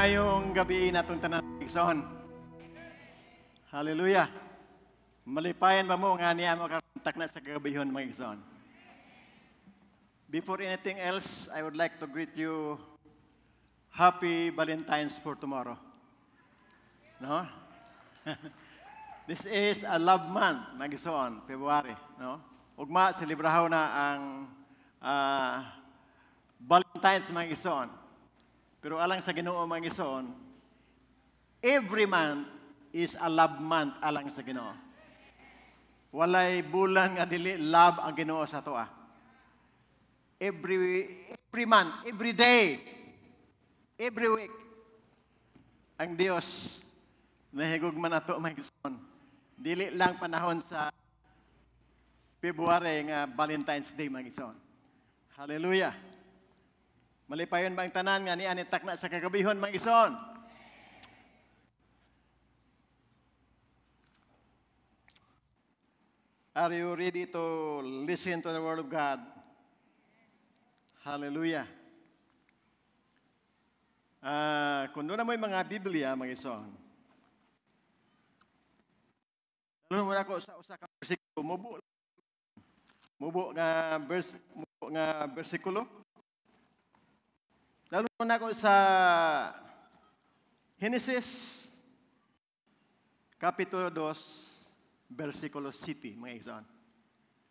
Maayong gabi natong tanan, igsoon. Hallelujah. Malipayan ba mo nga niya mo kakontak na sa kagabihon, mga igsoon? Before anything else, I would like to greet you happy Valentine's for tomorrow. No? This is a love month, mga igsoon, February, no? Ugma selebrahaw na ang Valentine's, mga igsoon. Pero alang sa Ginoo, mga igsoon, every month is a love month alang sa Ginoo. Walay bulan nga dili love ang Ginoo sa atoa. Every month, every day, every week, ang Dios nahigugma nato, mga igsoon. Dili lang panahon sa February nga Valentine's Day, mga igsoon. Hallelujah. Malipayon ba ang tanan nga niya ni takna sa kagabihon, mga igsoon? Are you ready to listen to the Word of God? Hallelujah. Kung doon na mo'y mga Biblia, mga igsoon, dalo mo na ako sa usa ka bersikulo, mubo nga verse, mubo nga bersikulo. Dalo mo na ako sa Genesis Kapitulo 2, versikulo 7, mga igsoon.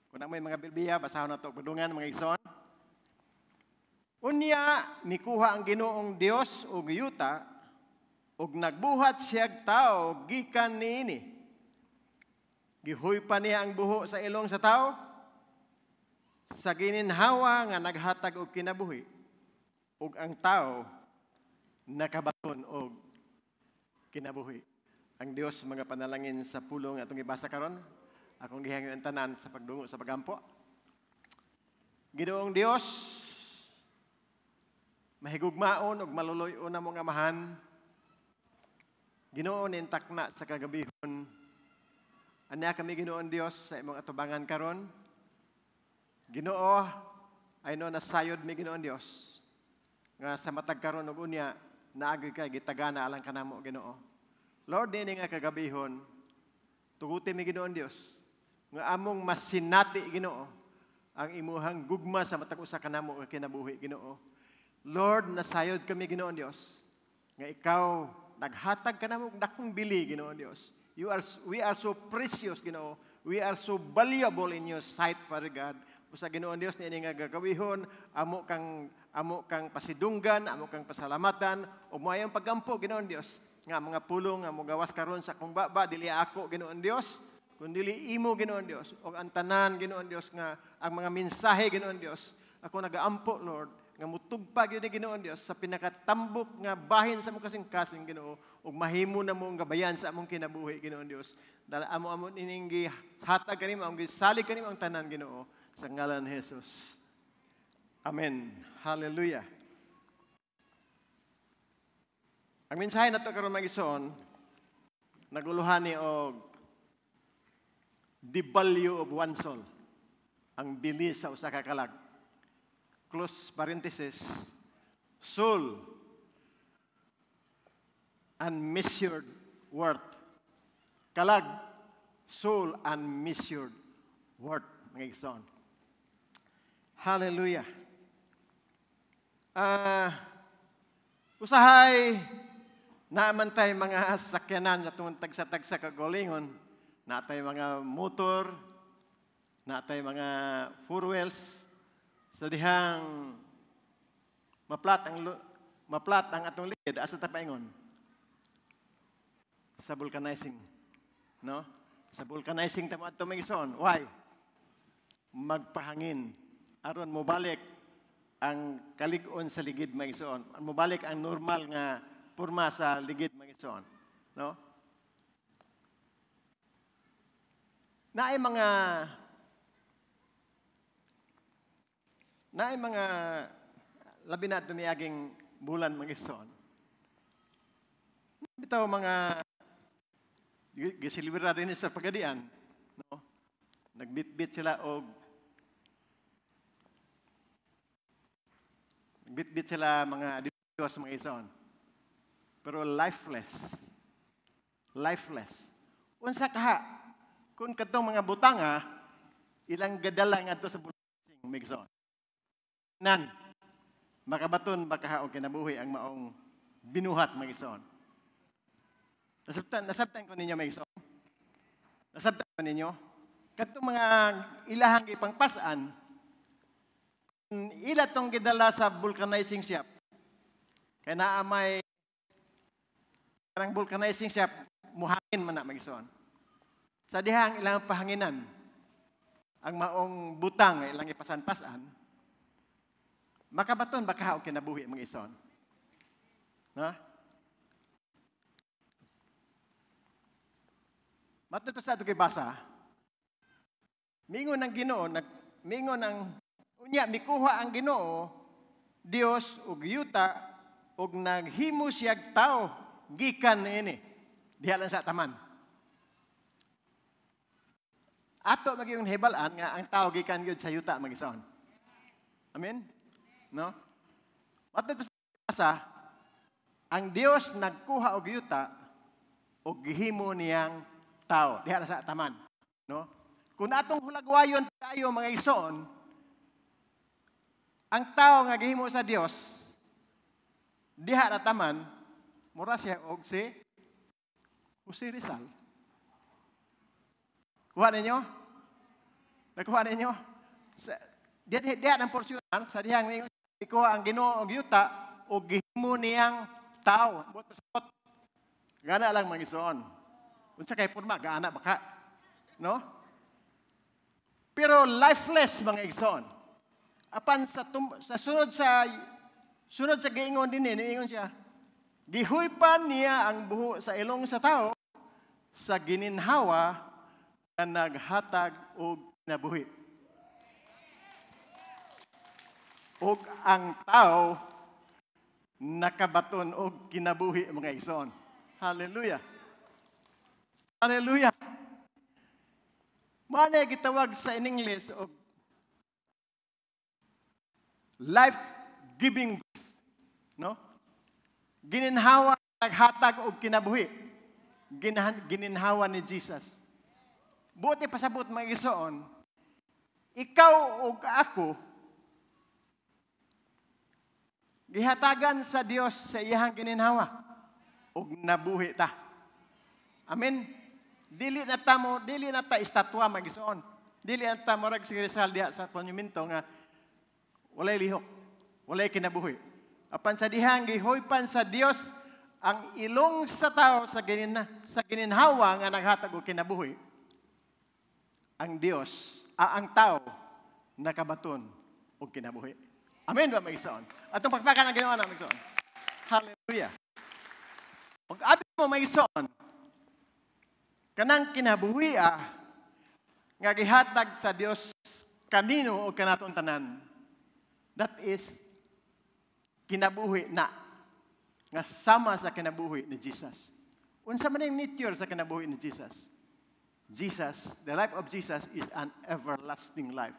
Kung na may mga Biblia, basahon na ito padungan, mga igsoon. Unya, mikuha ang Ginoong Dios og yuta, ug nagbuhat siyag tao gikan niini. Gihuy pa niya ang buho sa ilong sa tao, sa gininhawa nga naghatag og kinabuhi, ug ang tao nakabaton og kinabuhi. Ang Dios mga panalangin sa pulong atong gibasa karon. Akong gihangyo ang tanan sa pagdungo sa pagampo. Ginoong Dios, mahigugmaon ug maluloy-on na mong amahan. Ginoo, nintakna sa kagabihon. Anya kami, Ginoong Dios, sa imong atubangan karon. Ginoo, ay no nasayod mi, Ginoong Dios, nga sa matag karon ug unya naagi kay gitagana alang kanamo, Ginoo. Lord, dini nga kagabihon, tuguti mi, Ginoong Dios, nga among masinati, Ginoo, ang imuhang gugma sa matag usa kanamo nga kinabuhi, Ginoo. Lord, nasayod kami, Ginoong Dios, nga ikaw naghatag kanamo og dakong bili, Ginoong Dios. We are so precious, Ginoo. We are so valuable in your sight, Father God. Usa, Ginoong Dios, niini nga gagawihon, amo kang pasidunggan, amo kang pasalamatan, ug moayong pagampo, Ginoong Dios, nga mga pulong nga mogawas karon sa akong baba, dili ako, Ginoong Dios, kundi imo, Ginoong Dios, ug ang tanan, Ginoong Dios, nga ang mga mensahe, Ginoong Dios, ako nagaampo, Lord, nga mutugpa gyud ni, Ginoong Dios, sa pinakatambok nga bahin sa among kasing-kasing, Ginoo, ug mahimo na mo ang gabayan sa among kinabuhi, Ginoong Dios. Dahil amo ining gihatag kanimo, ang gisalig kanimo ang tanan, Ginoo, sa ngalan ni Jesus. Amen. Hallelujah. Ang mensahe nato karon, mga igsoon, naguluhan ni og the value of one soul, ang bili sa usa ka kalag. Close parenthesis, soul unmeasured worth. Kalag, soul unmeasured worth, mga igsoon. Hallelujah. Usahay, naaman tay mga sakyanan sa tungod tagsa-tagsa kagalingon. Naatay mga motor, naatay mga four wheels. Sa dihang maplat ang atong ligid, asa ta paingon? Sa vulcanizing. No? Sa vulcanizing ta mo adto, mga igsoon. Why? Magpahangin. Aron mobalik ang kalig-on sa ligid, mga igsoon. Mobalik ang normal nga porma sa ligid, mga igsoon. No? Naay mga labi na tumiaging bulan, mga igsoon. Bitaw mga gisilibra din sa pagadian, no? Nagbitbit sila og nagbitbit sila mga Diyos, mga igsoon. Pero lifeless. Lifeless. Unsa kaha kung kadtong mga butanga ilang gadala ngadto sa vulcanizing, mga igsoon? Nan makabaton ba kaha og kinabuhi ang maong binuhat, mga igsoon? Nasabtan ko ninyo, mga igsoon? Nasabtan ko ninyo? Kadtong mga ilahang gipangpas-an, kung ila tong gidala sa vulcanizing shop, kay naa may kanang vulcanizing shop, muhangin man na, mga igsoon. Sa dihang ilang pahanginan, ang maong butang nga ilang ipasan-pasan, makabaton ba kaha og kinabuhi, mga igsoon? Ha? Matod pa sa ato kay basa, mingon ang Ginoo, mingon ang unya mikuha ang Ginoo Dios og yuta og naghimo siyag tao gikan niini. Diha lang sa taman. Ato magyung hibal-an nga ang tao gikan gyud sa yuta, mga igsoon. Amen? No? Matod pa sa ang Dios nagkuha og yuta og gihimo niyang tao. Diha lang sa taman. No? Kung atong hulagwayon tayo, mga igsoon, ang tao nga gihimo sa Dios diha na taman, mura siya og si Jose Rizal. Kuha ninyo? Nakuha ninyo? Sa, diha, diha ng porsyonan, sa dihang ikuha ang Ginoo og yuta og gihimo niyang tao. Buot pasabot. Gana lang, mga igsoon. Unsa kay porma gaana baka? No? Pero lifeless, mga igsoon. Apan sa sunod sa giingon din niingon siya, gihuypan niya ang buho sa ilong sa tao sa gininhawa nga naghatag og kinabuhi. Og ang tao nakabaton og kinabuhi, mga igsoon. Hallelujah. Hallelujah. Mao na gitawag sa in English og life-giving breath, no? Gininhawa naghatag og kinabuhi. Gininhawa ni Jesus. Buot pasabot, mga igsoon, ikaw ug ako gihatagan sa Dios sa iyang gininhawa ug nabuhi ta. Amen. Dili na ta estatwa, mga igsoon. Dili na ta murag si Rizal diha sa monumento nga walay lihok, walay kinabuhi. Apan sa dihang gihuypan sa Dios ang ilong sa tao sa gininhawa nga naghatag og kinabuhi, ang Dios, ang tao nakabaton og kinabuhi. Amen ba, mga igsoon? Atong pakpakan ang Ginoo na, mga igsoon. Hallelujah. Og abi mo, mga igsoon, kanang kinabuhi nga gihatag sa Dios kanino o kanatong tanan. That is kinabuhi na nga sama sa kinabuhi ni Jesus. Unsa man ang nature sa kinabuhi ni Jesus? Jesus, the life of Jesus is an everlasting life.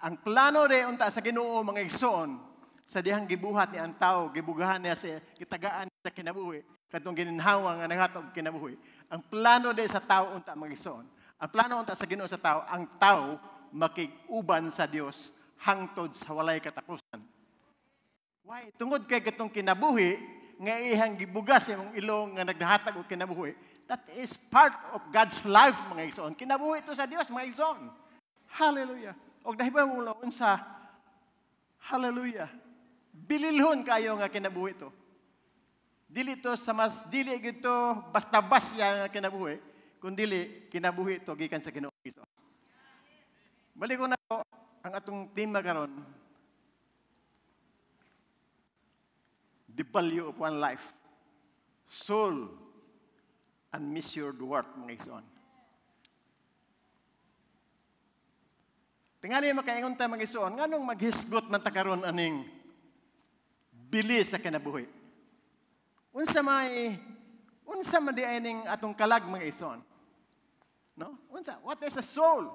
Ang plano de unta sa Ginoo, mga igsoon, sa dihang gibuhat ni ang tao, gibugahan niya sa gitagaan sa kinabuhi, kadtong gininhawa nga naghatag og kinabuhi. Ang plano de sa tao unta, mga igsoon, ang plano unta sa Ginoo sa tao, ang tao makig-uban sa Dios hangtod sa walay katapusan. Why? Tungod kay katong kinabuhi nga iyang gibugas imong ilong nga naghatag og kinabuhi. That is part of God's life, mga igsoon. Kinabuhi ito sa Dios, mga igsoon. Hallelujah. Og dahil ba mo unsa? Hallelujah. Bililhon kayo nga kinabuhi ito. Dili to sa mas dili gito basta-basta nga kinabuhi, kun dili kinabuhi ito gikan sa Ginoo. Balik ko na po ang atong tema karon. The value of one life. Soul and measured worth, mga igsoon. Tingali makaingon ta, mga igsoon, nganong maghisgot man ta karon aning bili sa kinabuhi? Unsa man di ay ning atong kalag, mga igsoon? No? Unsa? What is a soul?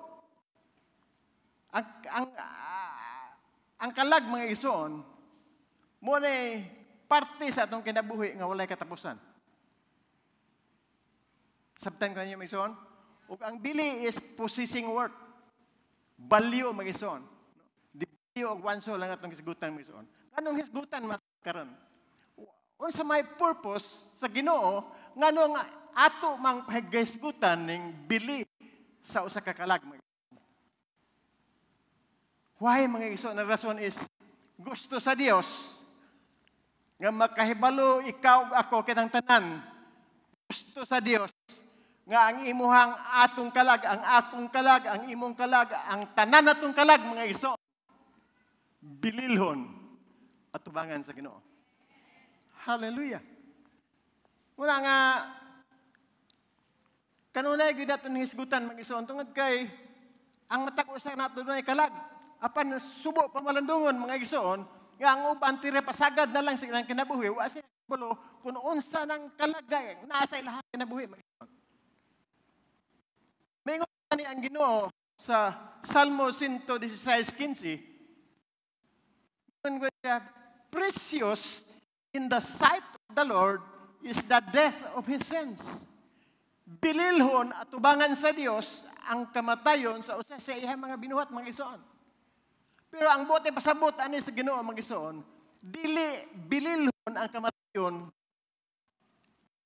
Ang kalag, mga igsoon, mo na parte sa atong kinabuhi nga walay katapusan. Sabtan ko ninyo, mga igsoon? Ug ang bili is possessing worth. Value, mga igsoon. Di value og 1 sol lang atong hisgutan, mga igsoon. Anong hisgutan man karon? Unsa may purpose sa Ginoo ngano nga ato mang paghisgutan ning bili sa usa ka kalag, mga igsoon? Why, mga igsoon? Ang rason is gusto sa Dios nga makahibalo ikaw ug ako, kitang tanan, gusto sa Dios nga ang imuhang atong kalag, ang akong kalag, ang imong kalag, ang tanan natong kalag, mga igsoon, bililhon atubangan sa Ginoo. Hallelujah. Muna nga kanunay gyud aton hisgutan, mga igsoon, tungod kay ang matag usa nato dunay kalag. Apan subo pamalandungon, mga igsoon, nga ang uban tire pasagad na lang sa ilang kinabuhi, wa sila kabalo kung unsa nang kalag naa sa ilahang kinabuhi, mga igsoon. Maingon ni ang Ginoo sa Salmo 116:15, ingon siya, "Precious in the sight of the Lord is the death of His saints." Bililhon atubangan sa Dios ang kamatayon sa usa sa iyang mga binuhat, mga igsoon. Pero ang buot pasabot ani sa Ginoo, mga igsoon, dili bililhon ang kamatayon.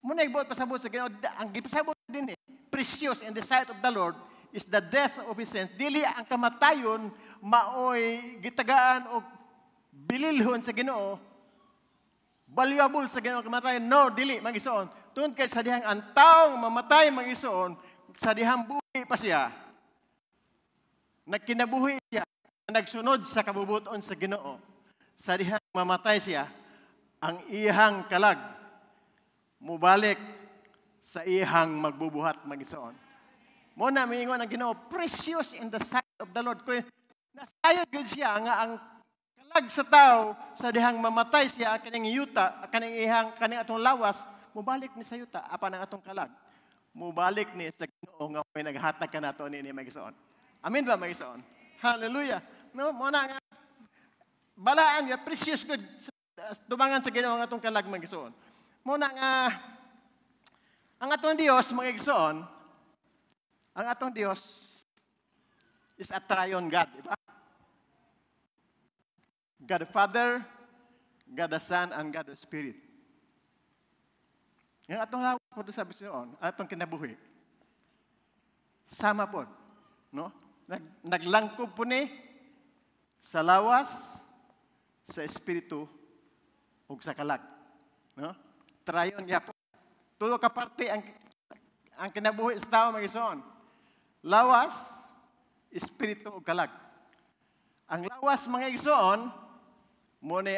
Muna buot pasabot sa Ginoo, ang gipasabot din eh, "Precious in the sight of the Lord is the death of His saints." Dili ang kamatayon maoy gitagaan og bililhon sa Ginoo, valuable sa Ginoo ang kamatayon. No, dili, mga igsoon. Tungod kay sa dihang ang taong mamatay, mga igsoon, sa dihang buhi pa siya, nagkinabuhi siya, nagsunod sa kabubuton sa Ginoo. Sa dihang mamatay siya, ang iyang kalag mubalik sa iyang magbubuhat, mga igsoon. Mo na miingon ang Ginoo, "Precious in the sight of the Lord." Kung nasayod gyud siya nga ang kalag sa tao sa dihang mamatay siya, ang kaning yuta, ang kaning iyang kaning atong lawas mubalik ni sa yuta, apan ang atong kalag mubalik ni sa Ginoo nga may naghatag kanato niini, mga igsoon. Amen ba, mga igsoon? Hallelujah. No, mo na nga balaan nga precious gud sa tubangan sa Ginoo ang atong kalag, mga igsoon. Mo na nga ang atong Dios, mga igsoon, ang atong Dios is a triune God, di ba? God the Father, God the Son, and God the Spirit. Ang atong lawas po sa noon, atong kinabuhi, sama po, no? Naglangkob po ni sa lawas, sa espiritu, ug sa kalag. No? Triune po. Tulo ka parte ang kinabuhi sa tao, mga igsoon. Lawas, espiritu ug kalag. Ang lawas, mga igsoon, mao ni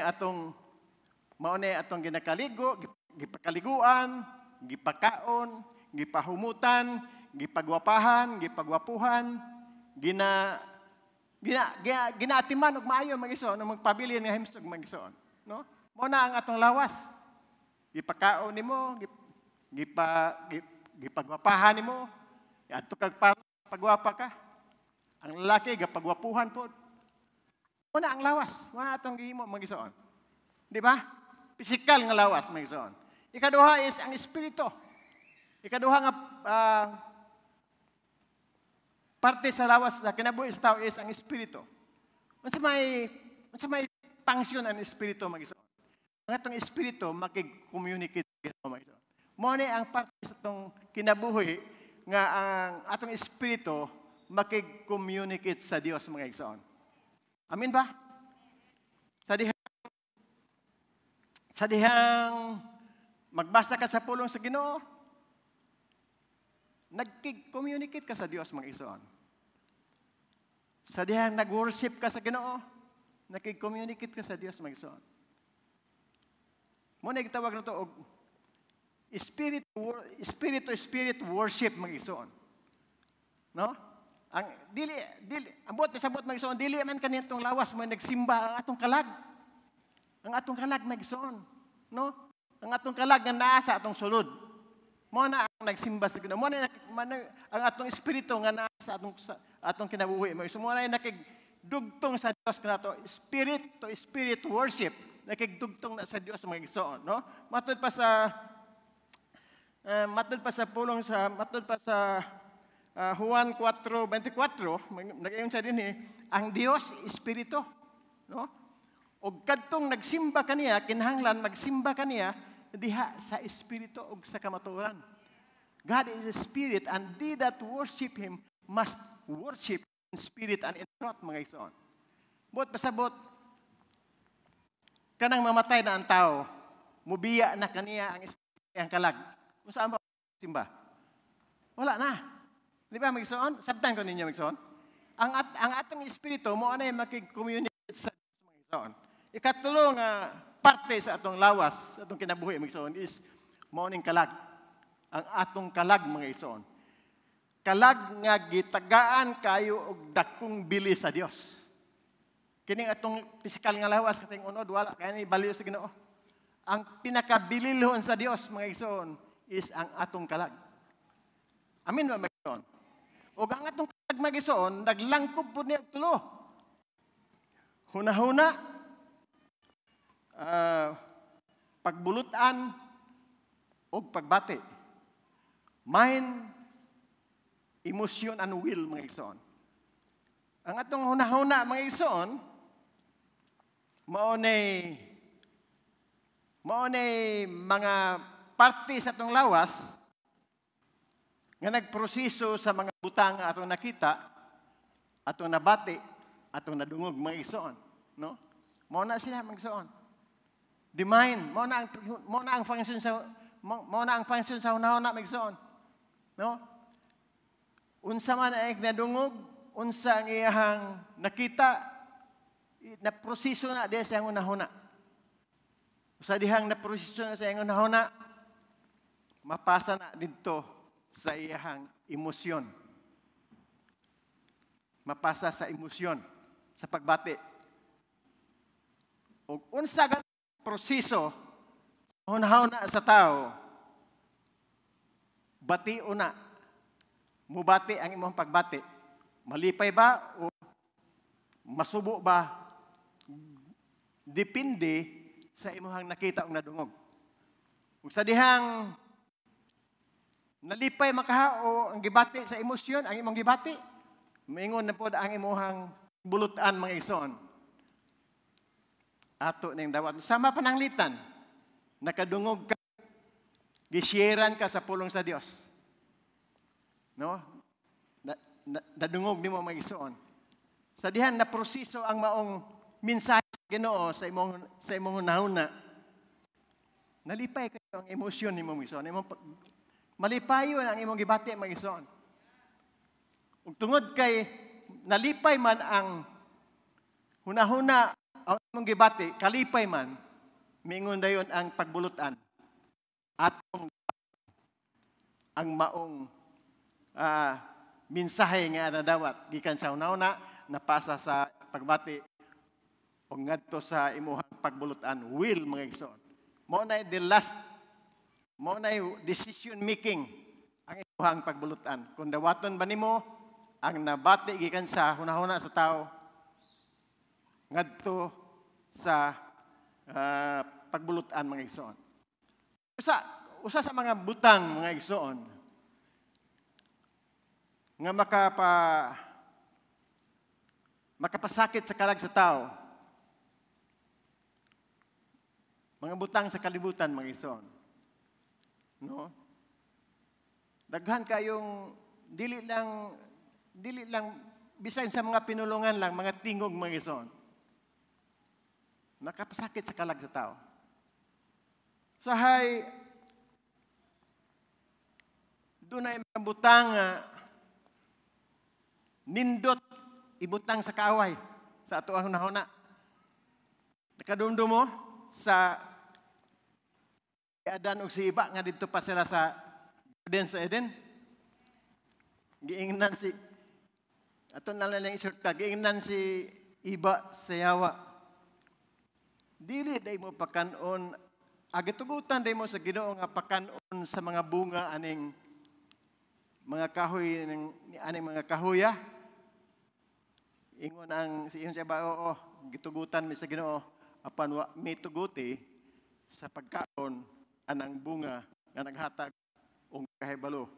atong ginakaligo, gipakaliguan, gipakaon, gipahumutan, gipagwapahan, gipagwapuhan, gina gina, gina ginaatiman og maayo, mga igsoon, magpabilin nga himsog, mga igsoon, no? Mao na ang atong lawas. Gipakaon nimo, gipagwapahan nimo, adto kag pagwapa ka. Ang lalaki gapagwapuhan pod. Mao na ang lawas, mao na atong gihimo, mga igsoon. Di ba? Pisikal nga lawas, mga igsoon. Ikaduha is ang espiritu. Ikaduha nga parte sa lawas sa kinabuhi sa tao is ang espiritu. Unsa may function ang espiritu, mga igsoon? Ang atong espiritu makig-communicate sa Ginoo, mga igsoon. Mao ni ang parte sa atong kinabuhi nga ang atong espiritu makig-communicate sa Dios, mga igsoon. Amen ba? Sa dihang magbasa ka sa pulong sa Ginoo, nagki-communicate ka sa Dios, mga igsoon. Sa dihang nag-worship ka sa Ginoo, nakig-communicate ka sa Dios, mga igsoon. Mo na gitawag nato og spirit to spirit worship, mga igsoon. No? Ang dili dili ang buot pasabot, mga igsoon, dili man kanitong lawas mo nagsimba, ang atong kalag. Ang atong kalag, mga igsoon, no? Ang atong kalag nga naa sa atong sulod. Mo na ang nagsimba sa Ginoo. Mo na ang atong espiritu nga naa sa atong kinabuhi. Mo na nakig dugtong sa Dios kanato, spirit to spirit worship. Nakigdugtong na sa Dios, mga igsoon, no? Matud pa sa pulong sa matud pa sa Juan 4:24, nagayon siya din eh, ang Dios espiritu, no? Og kadtong nagsimba kaniya, kinahanglan magsimba kaniya diha sa espiritu ug sa kamatuoran. God is a spirit, and they that worship Him must worship in spirit and in truth, mga igsoon. Buot pasabot, kanang mamatay na ang tao, mubiya na kaniya ang espiritu, ang kalag. Kung saan ba simba? Wala na. Di ba, mga igsoon? Sabtan ko ninyo, mga igsoon. Ang atong espiritu mao na makig-communicate sa Diyos, mga igsoon. Ikatulo nga parte sa atong lawas, sa atong kinabuhi, mga igsoon, is mao ning kalag. Ang atong kalag, mga igsoon. Kalag nga gitagaan kayo og dakong bili sa Dios. Kining atong pisikal nga lawas kating unod, wala kay ni baliw sa Ginoo. Ang pinakabililhon sa Dios, mga igsoon, is ang atong kalag. Amen ba, mga igsoon? Og ang atong kalag, mga igsoon, naglangkob po niya og tulo. Hunahuna, pagbulutan, og pagbati. Mind, emotion, and will, mga igsoon. Ang atong hunahuna, mga igsoon, mao mga parte sa atong lawas nga nagproseso sa mga butang nga atong nakita, atong nabati, atong nadungog, mga igsoon, no? Mao na sila, mga igsoon. The mind, mao na ang function sa hunahuna, mga igsoon. No? Unsa man ang nadungog, unsa ang iyahang nakita, na proseso na diya sa iyang hunahuna. Sa dihang na proseso na sa iyang hunahuna, mapasa na didto sa iyahang emosyon. Mapasa sa emosyon, sa pagbati. Og unsa gan proseso hunahuna sa tao, bati una, mubati ang imong pagbati. Malipay ba o masubo ba? Depende sa imong nakita o nadungog. Ug sa dihang nalipay makaha o ang gibati sa emosyon, ang imong gibati, maingon na pod ang imong bulutan, mga igsoon. Ato ning dawat. Sama pananglitan, nakadungog ka, gisyeran ka sa pulong sa Dios. No? Nadungog nimo, mga igsoon. Sa dihan na proseso ang maong mensahe sa Ginoo sa imong hunahuna. Nalipay kayo ang emosyon nimo, mga igsoon. Imong malipayon ang imong gibati, mga igsoon. Ug tungod kay nalipay man ang hunahuna ang imong gibati, kalipay man, mingon dayon ang pagbulutan. Atong ang maong mensahe nga nadawat gikan sa hunahuna, napasa sa pagbati o ngadto sa imuhang pagbulutan, will, mga igsoon. Mao na the last, mao na decision making ang imuhang pagbulutan. Kung dawaton ba nimo ang nabati gikan sa hunahuna sa tao ngadto sa pagbulutan, mga igsoon. Usa usa sa mga butang, mga igsoon, nga makapasakit sa kalag sa tao, mga butang sa kalibutan, mga igsoon. No? Daghan kayong dili lang bisan sa mga pinulungan lang, mga tingog, mga igsoon. Makapasakit sa kalag sa tao. Sahay, dunay mga butang nga nindot ibutang sa kaaway sa ato ang hunahuna. Nakadumdum mo sa Adan ug si Iba nga didto pa sila sa Garden sa Eden? Giingnan si ato na lang i-short ka, giingnan si Iba sa yawa. Dili day mo pakanon, agitugutan day mo sa Ginoo nga pakanon sa mga bunga aning mga kahoy ng aning mga kahoya. Ingon ang si ingon siya ba, "Oo, gitugutan mi sa Ginoo." apan wa mituguti sa pagkaon anang bunga nga naghatag og kahibalo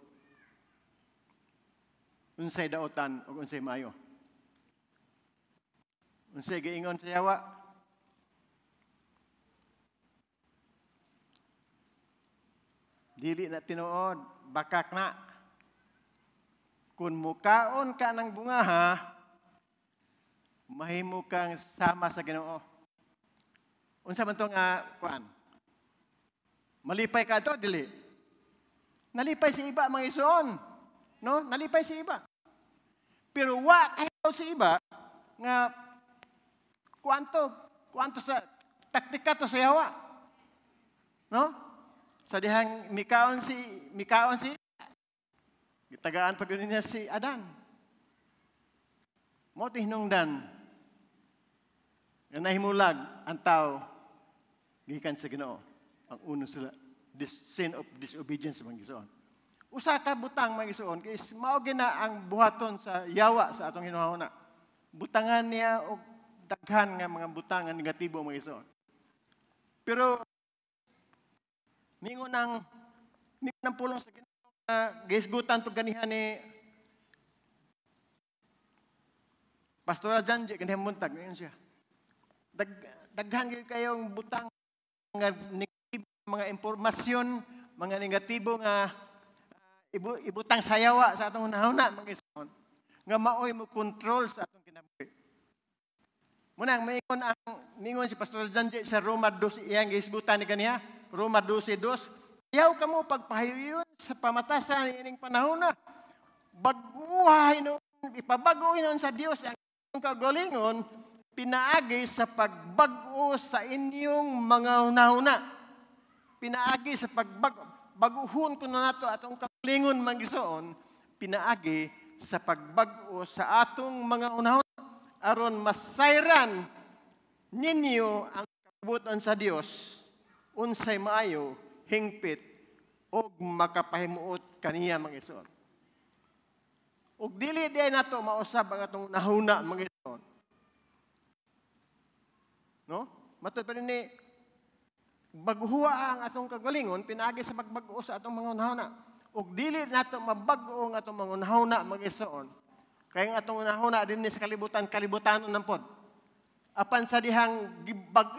unsay daotan ug unsay maayo. Unsay giingon sa yawa? Dili na tinuod, bakak na. Kung mukaon ka ng bunga ha, mahimo kang sama sa Ginoo. Unsa man to nga kuan? Malipay ka to, dili. Nalipay si iba mga isuon. No? Nalipay si iba. Pero wa kayo si iba nga kuanto sa taktika to sa yawa. No? Sa dihang mikaon si gitagaan pag niya si Adan. Mo tinungdan nga nahimulag ang tao gikan sa Ginoo. Ang unang sila, this sin of disobedience mga igsoon. Usa ka butang mga igsoon kay mao gina ang buhaton sa yawa sa atong hinuhuna. Butangan niya og daghan nga mga butang nga negatibo mga igsoon. Pero mingon ang pulong sa Ginoo nga gihisgutan to ganihan ni Pastora Janji ganihang buntag ingon siya. Daghan gyud kayong butang nga negatibo, mga impormasyon, mga negatibo nga ibutang sayawa sa atong hunahuna mga igsoon, nga maoy mo kontrol sa atong kinabuhi. Munang mingon si Pastor Janji sa Roma 12, iyang gihisgutan ni kaniya, Roma 12:2, ayaw kamo pagpahiyon sa pamatasan ining panahona. Baguha hinuon, ipabago hinuon sa Dios ang inyong kaugalingon pinaagi sa pagbag-o sa inyong mga hunahuna. Pinaagi sa baguhon ko na nato atong kaugalingon mga igsoon, pinaagi sa pagbag-o sa atong mga hunahuna aron masayran ninyo ang kabubuton sa Dios unsay maayo, hingpit og makapahimuot kaniya mga igsoon. Og dili di nato mausab ang atong hunahuna mga igsoon. No? Matod pa ni baguha ang atong kagalingon pinaagi sa pagbag-o sa atong mga hunahuna. Og dili nato mabag-o ang atong mga hunahuna mga igsoon. Kay ang atong hunahuna dinhi sa kalibutan, kalibutanon nang pod. Apan sa dihang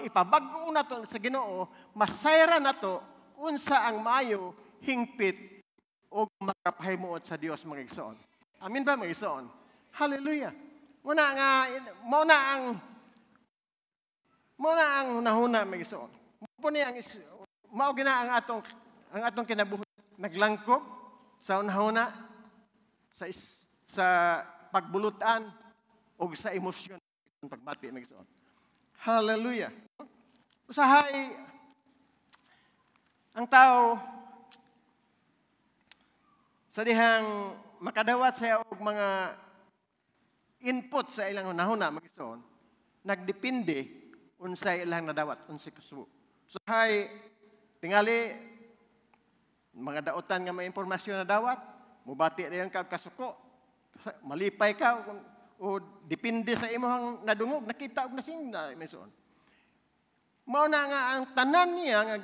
ipabag-o nato sa Ginoo, masayra nato unsa ang maayo, hingpit og makapahimuot sa Dios mga igsoon. Amen ba mga igsoon? Hallelujah. Muna nga mao na ang hunahuna mga igsoon. Mao ni ang mao gina ang atong kinabuhi naglangkob sa hunahuna, sa pagbulutan o sa emosyon pagbati mga igsoon. Hallelujah. Usahay ang tao sa dihang makadawat siya og mga input sa ilang hunahuna mga igsoon, nagdepende unsay ilang nadawat, unsay kusubo. Usahay tingali mga daotan nga may impormasyon na dawat, mubati dayon ka kasuko, malipay ka o depende sa imong nadungog, nakita og nasing na igsoon. Mao na nga ang tanan niya nga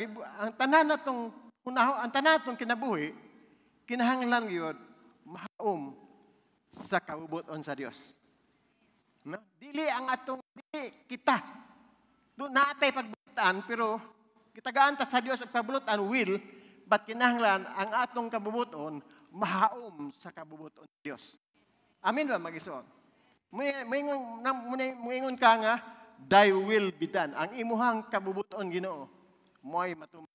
ang tanan natong hunaho, ang tanan natong kinabuhi kinahanglan gyud mahaom sa kabubuton sa Dios. No? Dili ang atong dili kita. Do naatay pagbulutan pero kitagaan ta sa Dios og pabulutan will, but kinahanglan ang atong kabubuton mahaom sa kabubuton sa Dios. Amen ba mga igsoon? Muingon ka nga thy will be done. Ang imuhang kabubuton Ginoo mo'y matuman.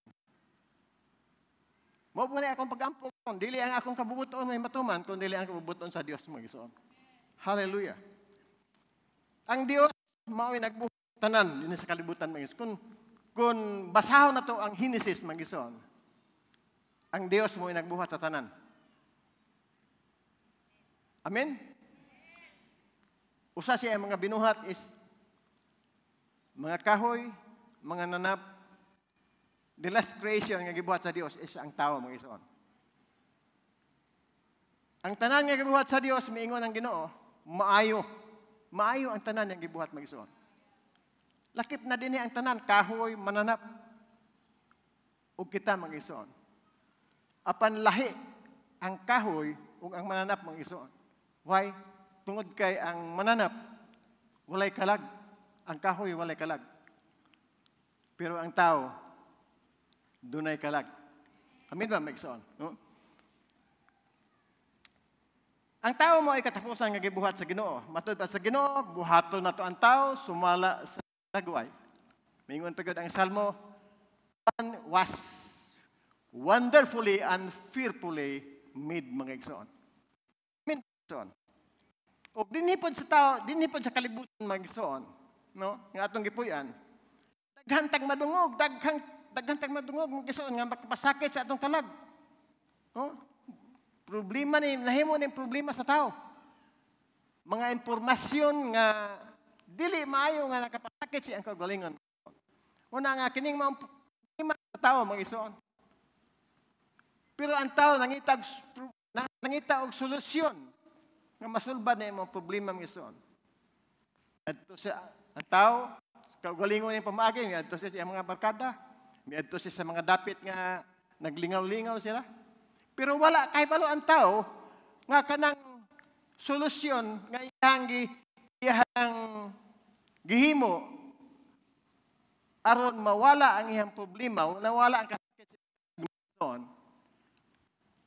Mao po na akong pag-ampo. Dili ang akong kabubuton may matuman, kun dili ang kabubuton sa Dios mga igsoon. Hallelujah. Ang Dios mao'y nagbuhat tanan dinhi sa kalibutan mga igsoon. Kung basahon nato ang Henesis mga igsoon, ang Dios mo'y nagbuhat sa tanan. Amen? Usa siya ang mga binuhat is mga kahoy, mga nanap. The last creation nga gibuhat sa Dios is ang tao mga igsoon. Ang tanan nga gibuhat sa Dios miingon ang Ginoo, maayo. Maayo ang tanan nga gibuhat mga igsoon. Lakip na dinhi ang tanan, kahoy, mananap, ug kita, mga igsoon. Apan lahi ang kahoy ug ang mananap, mga igsoon. Why? Tungod kay ang mananap walay kalag, ang kahoy walay kalag. Pero ang tao dunay kalag. Amin ba, mga igsoon? No? Ang tao mao ay katapusan nga gibuhat sa Ginoo. Matud pa sa Ginoo, buhaton nato ang tao sumala sa lagway. Mingon pa gud ang Salmo, "Man was wonderfully and fearfully made," mga igsoon. Amen, igsoon. Og dinhi pod sa tao, dinhi pod sa kalibutan, mga igsoon, no? Nga atong gipuy-an. Daghan tag madungog, daghan daghan tag madungog, mga igsoon, nga makapasakit sa atong kalag. No? Problema ni nahimo ni problema sa tao. Mga impormasyon nga dili maayo nga nakapasakit sa iyang kaugalingon. Una nga kining mga problema sa tao, mga igsoon. Pero ang tao nangita og solusyon nga masulbad na imong problema, mga igsoon. Adto sa ang tao kaugalingon yung pamaagi, adto sa iyang mga barkada, miadto siya sa mga dapit nga naglingaw-lingaw sila. Pero wala kahibalo ang tao nga kanang solusyon nga iyang gihimo aron mawala ang iyang problema, nawala ang kasakit sa.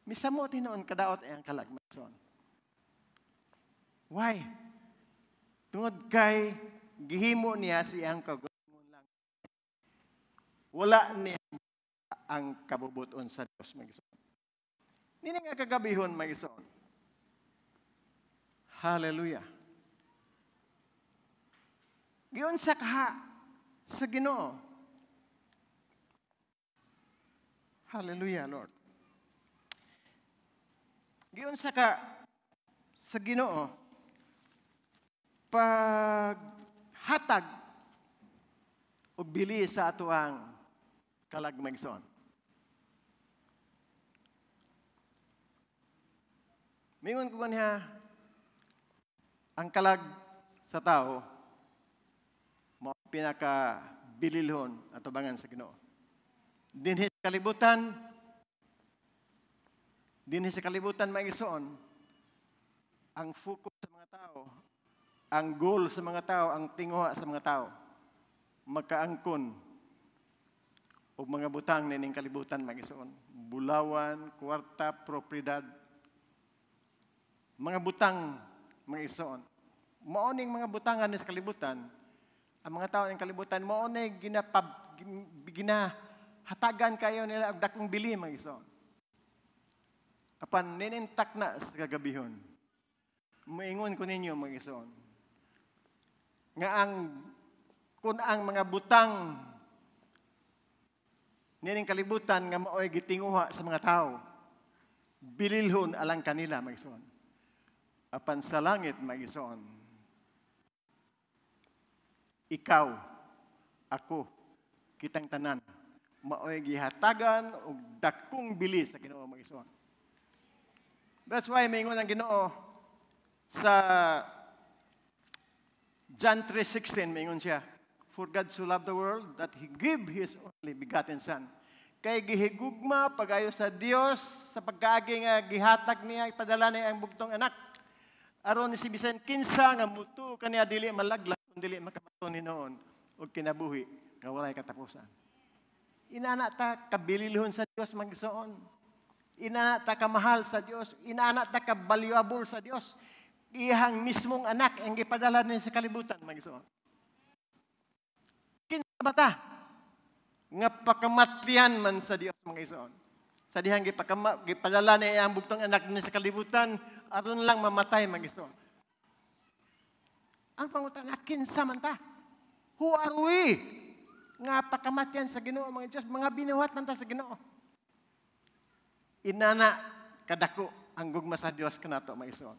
Misamo tinuon kadaot iyang kalag, mga igsoon. Why? Tungod kay gihimo niya sa iyang kaugalingon lang. Wala niya ang kabubuton sa Dios, mga igsoon. Nini nga kagabihon, mga igsoon. Hallelujah. Giunsa ka sa Ginoo. Hallelujah, Lord. Giunsa ka sa Ginoo paghatag og bili sa atoang kalag, mga igsoon. Mingon ko niya, ang kalag sa tao mao pinaka bililhon atubangan sa Ginoo. Dinhi sa kalibutan, mga igsoon, ang focus sa mga tao, ang goal sa mga tao, ang tinguha sa mga tao, makaangkon og mga butang nining kalibutan, mga igsoon. Bulawan, kwarta, propriedad, mga butang, mga igsoon. Mao ning mga butangan sa kalibutan, ang mga tao ng kalibutan, mao ni ginahatagan kayo nila og dakong bili, mga igsoon. Apan ninintak na sa kagabihon, moingon ko ninyo, mga igsoon, nga ang kung ang mga butang nining kalibutan nga maoy gitinguha sa mga tao, bililhon alang kanila, mga igsoon. Apan sa langit, mga igsoon, ikaw, ako, kitang tanan, maoy gihatagan og dakong bili sa Ginoo, mga igsoon. That's why maingon ang Ginoo sa John 3:16, maingon siya, "For God so loved the world that He gave His only begotten Son." Kay gihigugma pag-ayo sa Dios sa pagkaagi nga gihatag niya, ipadala niya ang bugtong anak. Aron si bisan kinsa nga mutuo kaniya dili malaglag kun dili makabaton hinuon og kinabuhi nga walay katapusan. Inana ta kabililhon sa Dios, mga igsoon. Inana ta kamahal sa Dios, inana ta ka-valuable sa Dios. Iyang mismong anak ang gipadala niya sa kalibutan, mga igsoon. Kinsa ba ta nga pakamatyan man sa Dios, mga igsoon? Sa dihang gipadala niya ang bugtong anak niya sa kalibutan aron lang mamatay, mga igsoon. Ang pangutana, kinsa man ta? Who are we? Nga pakamatyan sa Ginoo, mga Diyos, mga binuhat man ta sa Ginoo. Inana kadako ang gugma sa Dios kanato, mga igsoon.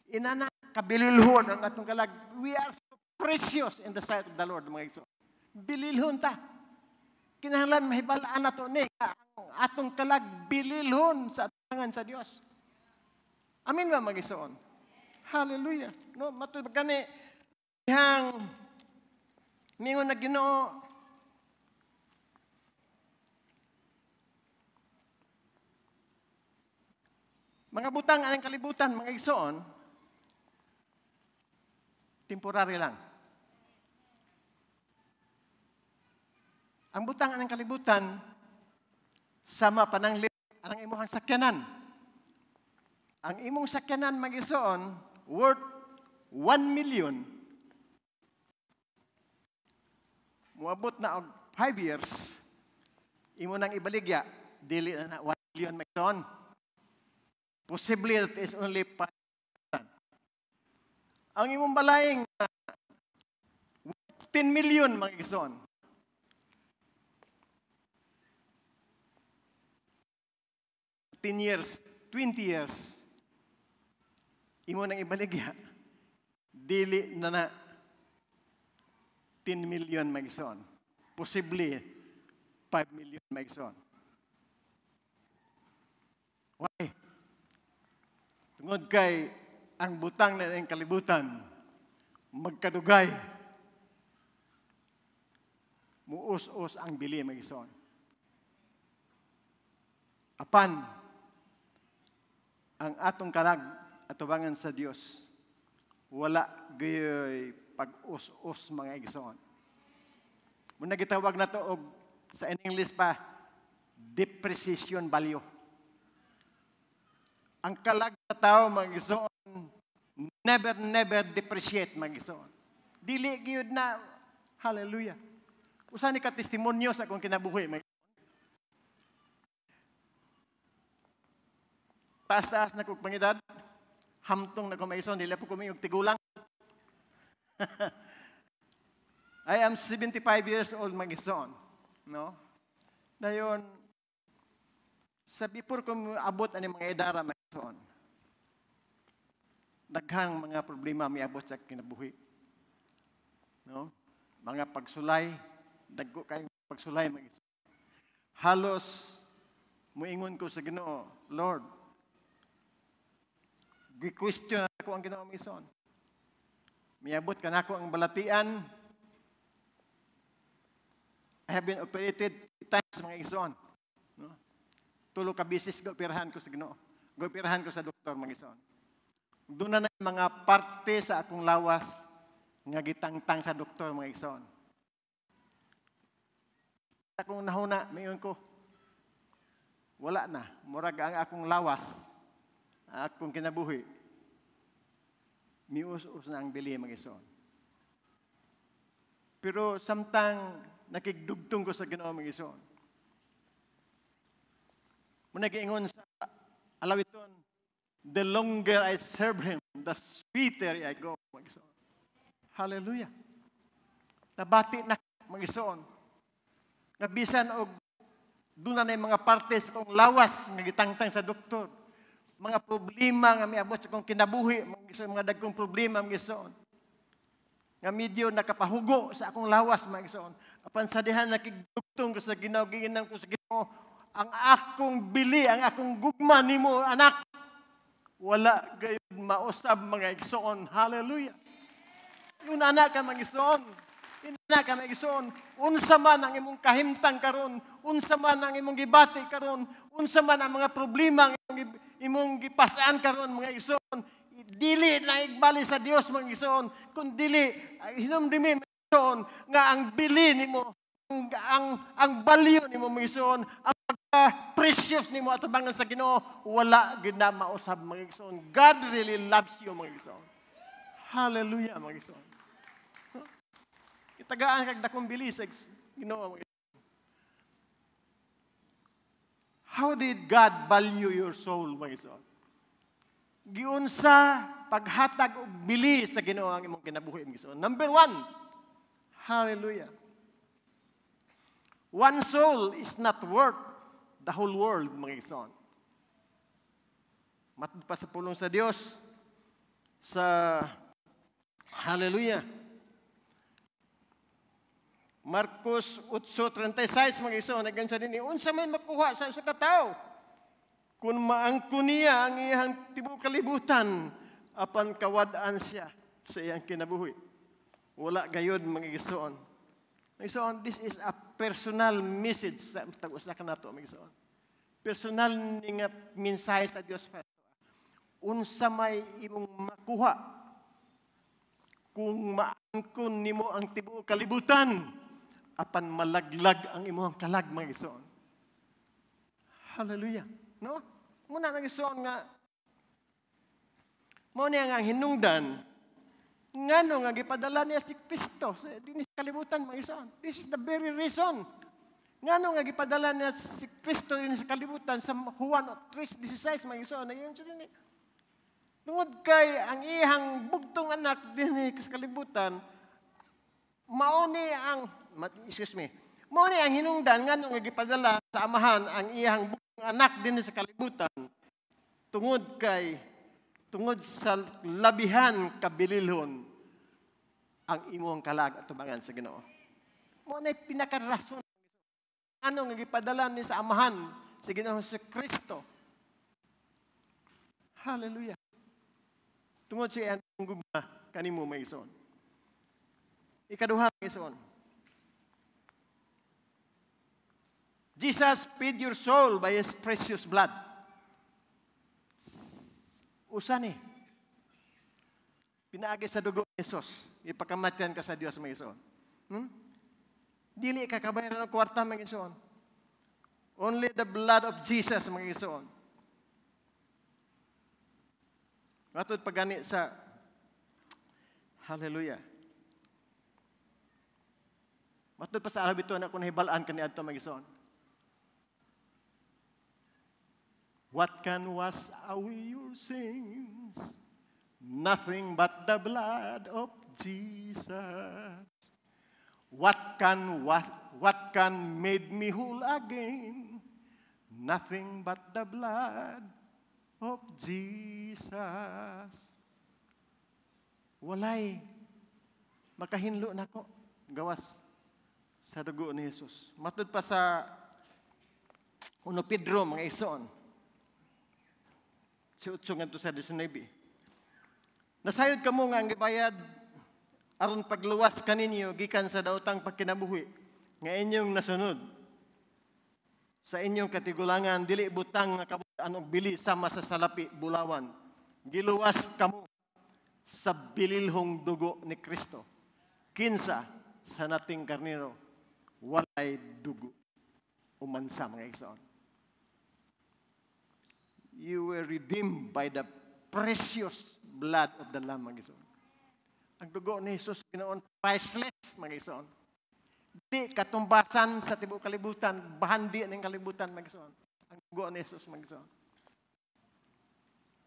Inana kabililhon ang atong kalag. We are so precious in the sight of the Lord, mga igsoon. Bililhon ta. Kinahanglan mahibalaan nato ni ang atong kalag bililhon sa atubangan sa Dios. Amin ba, mga igsoon? Hallelujah. No, matud gani ihang Mingon na Ginoo, mga butang anang kalibutan, mga igsoon, temporary lang. Ang butang anang kalibutan, sama pananglit ang imong sakyanan. Ang imong sakyanan, mga igsoon, worth 1 million. Muabot na og 5 years, imo nang ibaligya, dili na na 1 million, mga igsoon. Possibly it is only 5,000. Ang imong balayeng 10 million, mga igsoon. 10 years, 20 years, imo nang ibaligya, dili na na 10 million, mga igsoon. Possibly 5 million, mga igsoon. Why? Tungod kay ang butang na iyang kalibutan, magkadugay, muus-us ang bili, mga igsoon. Apan, ang atong kalag atubangan sa Dios, wala gayoy pag-us-us, mga igsoon. Muna gitawag na to og sa English pa, depreciation value. Ang kalag sa tao, mga igsoon, never, never depreciate, mga igsoon. Dili gyud na, hallelujah. Usa ni ka testimonyo sa akong kinabuhi, mga igsoon. Taas-taas na kog pangedad, hamtong na ko, mga igsoon, dili po ko mingog tigulang. I am 75 years old, mga igsoon. No? Dayon, sa before ko abot ani mga edara, mga igsoon, daghang mga problema miabot sa kinabuhi. No? Mga pagsulay, dagko kayong pagsulay, mga igsoon. Halos muingon ko sa Ginoo, Lord, gi-question ako ang Ginoo, mga igsoon. Miabot ka nako ang balatian. I have been operated 3 times, mga igsoon. No? Tulo ka bisis gooperahan ko sa Ginoo. Gooperahan ko sa doktor, mga igsoon. Doon na mga parte sa akong lawas nga gitangtang sa doktor, mga igsoon. Akong nahuna, mayon ko, wala na. Murag ang akong lawas, akong kinabuhi, mius-us na ang bili, mga igsoon. Pero samtang nakigdugtong ko sa Ginoo, mga igsoon, muna giingon sa alawiton, the longer I serve Him, the sweeter I go, mga igsoon. Hallelujah. Nabati na, mga igsoon. Nga bisan og doon na mga parte sa kong lawas nga gitangtang sa doktor. Mga problema nga miabot sa kong kinabuhi, mga igsoon, mga dagkong problema, mga igsoon. Nga medyo nakapahugo sa akong lawas, mga igsoon. Apan sa dihan nakigdugtong ko sa Ginoo, giinam ko sa Ginoo, ang akong bili, ang akong gugma nimo, anak, wala gayud mausab, mga igsoon. Hallelujah. Yun, anak ka, mga igsoon. Ina ka, mga igsoon. Unsa man ang imong kahimtang karon, unsa man ang imong gibati karon, unsa man ang mga problema ang imong gipasaan karon, mga igsoon, dili na igbali sa Dios, mga igsoon, kun dili hinumdumi, mga igsoon, nga ang bili nimo, ang value nimo, mga igsoon, ang pagka-precious nimo atubangan sa Ginoo, wala gid na mausab, mga igsoon. God really loves you, mga igsoon. Hallelujah, mga igsoon. Itagaan kag dakong bili sa Ginoo, mga igsoon. How did God value your soul, mga igsoon? Giunsa paghatag og bili sa Ginoo ang imong kinabuhi, mga igsoon. Number 1, hallelujah. One soul is not worth the whole world, mga igsoon. Matod pa sa pulong sa Dios sa hallelujah. Marcos 8:36, mga igsoon, naggan siya dinhi, unsa may makuha sa usa ka tawo kung maangko niya ang iyang tibuok kalibutan apan kawad-an siya sa iyang kinabuhi? Wala gayud, mga igsoon. Mga igsoon, this is a personal message sa tag-usa kanato, mga igsoon. Personal ni nga mensahe sa Dios para unsa may imong makuha kung maangkon nimo ang tibuok kalibutan apan malaglag ang imong kalag, mga igsoon. Hallelujah. No? Muna, mga igsoon, nga mao niya nga ang hinungdan ngano nga gipadala niya si Kristo sa dinhi sa kalibutan, mga igsoon. This is the very reason ngano nga gipadala niya si Kristo dinhi sa kalibutan sa Juan 3:16, mga igsoon. Nayon siya dinhi. Tungod kay ang iyang bugtong anak dinhi sa kalibutan, mao ni ang, excuse me, mao ni ang hinungdan ngano nga gipadala sa Amahan ang iyang bugtong anak dinhi sa kalibutan, tungod sa labihan kabililhon ang imong kalag atubangan sa Ginoo. Mao na pinakarason ano nga gipadala ni sa Amahan sa Ginoo sa Kristo. Hallelujah. Tungod sa iyang gugma kanimo, mga igsoon. Ikaduha, mga igsoon. Jesus paid your soul by His precious blood. Usa ni. Pinaagi sa dugo ni Jesus, ipakamatyan ka sa Dios, mga igsoon. Dili ka kabayaran ng kwarta, mga igsoon. Only the blood of Jesus, mga igsoon. Matod pagani sa Hallelujah. Matod pa sa alabito na kung nahibalaan kaniadto, mga igsoon. What can wash away your sins? Nothing but the blood of Jesus. What can made me whole again? Nothing but the blood of Jesus. Walay makahinlo nako gawas sa dugo ni Jesus. Matud pa sa 1 Pedro, mga igsoon. Si 8 ngadto sa 19. Nasayod kamo nga ang gibayad aron pagluwas kaninyo gikan sa daotang pagkinabuhi nga inyong nasunod sa inyong katigulangan, dili butang nga kabut-an og bili sama sa salapi bulawan. Giluwas kamo sa bililhong dugo ni Kristo. Kinsa sa nating karnero walay dugo umansa, mga igsoon. You were redeemed by the precious blood of the Lamb, mga igsoon. Ang dugo ni Jesus, ginoon, priceless, mga igsoon. Di katumbasan sa tibuok kalibutan, bahandi ng kalibutan, mga igsoon. Ang dugo ni Jesus, mga igsoon.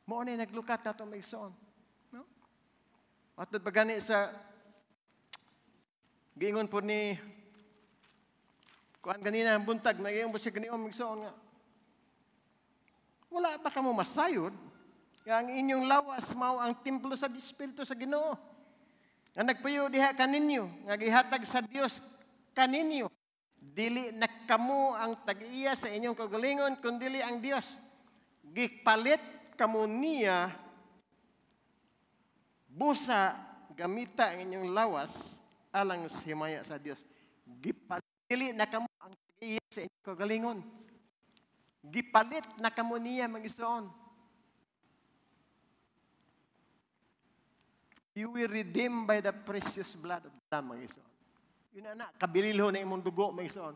Mao ni naglukat nato, mga igsoon. No? Matod pa gani sa giingon po ni kuan ganina ang buntag, nagiingon po siya ganiom, mga igsoon, nga wala ba kamo masayod nga ang inyong lawas mao ang templo sa Espiritu sa Ginoo nga nagpuyo diha kaninyo, nga gihatag sa Dios kaninyo? Dili na kamo ang tag-iya sa inyong kaugalingon, kundili ang Dios. Gipalit kamo niya, busa gamita ang inyong lawas alang sa himaya sa Dios. Gipalit na kamo ang tag-iya sa inyong kaugalingon. Gipalit na kamo niya, mga igsoon. You were redeemed by the precious blood of the Lamb, mga igsoon. Yun na, kabililho na imong dugo, mga igsoon.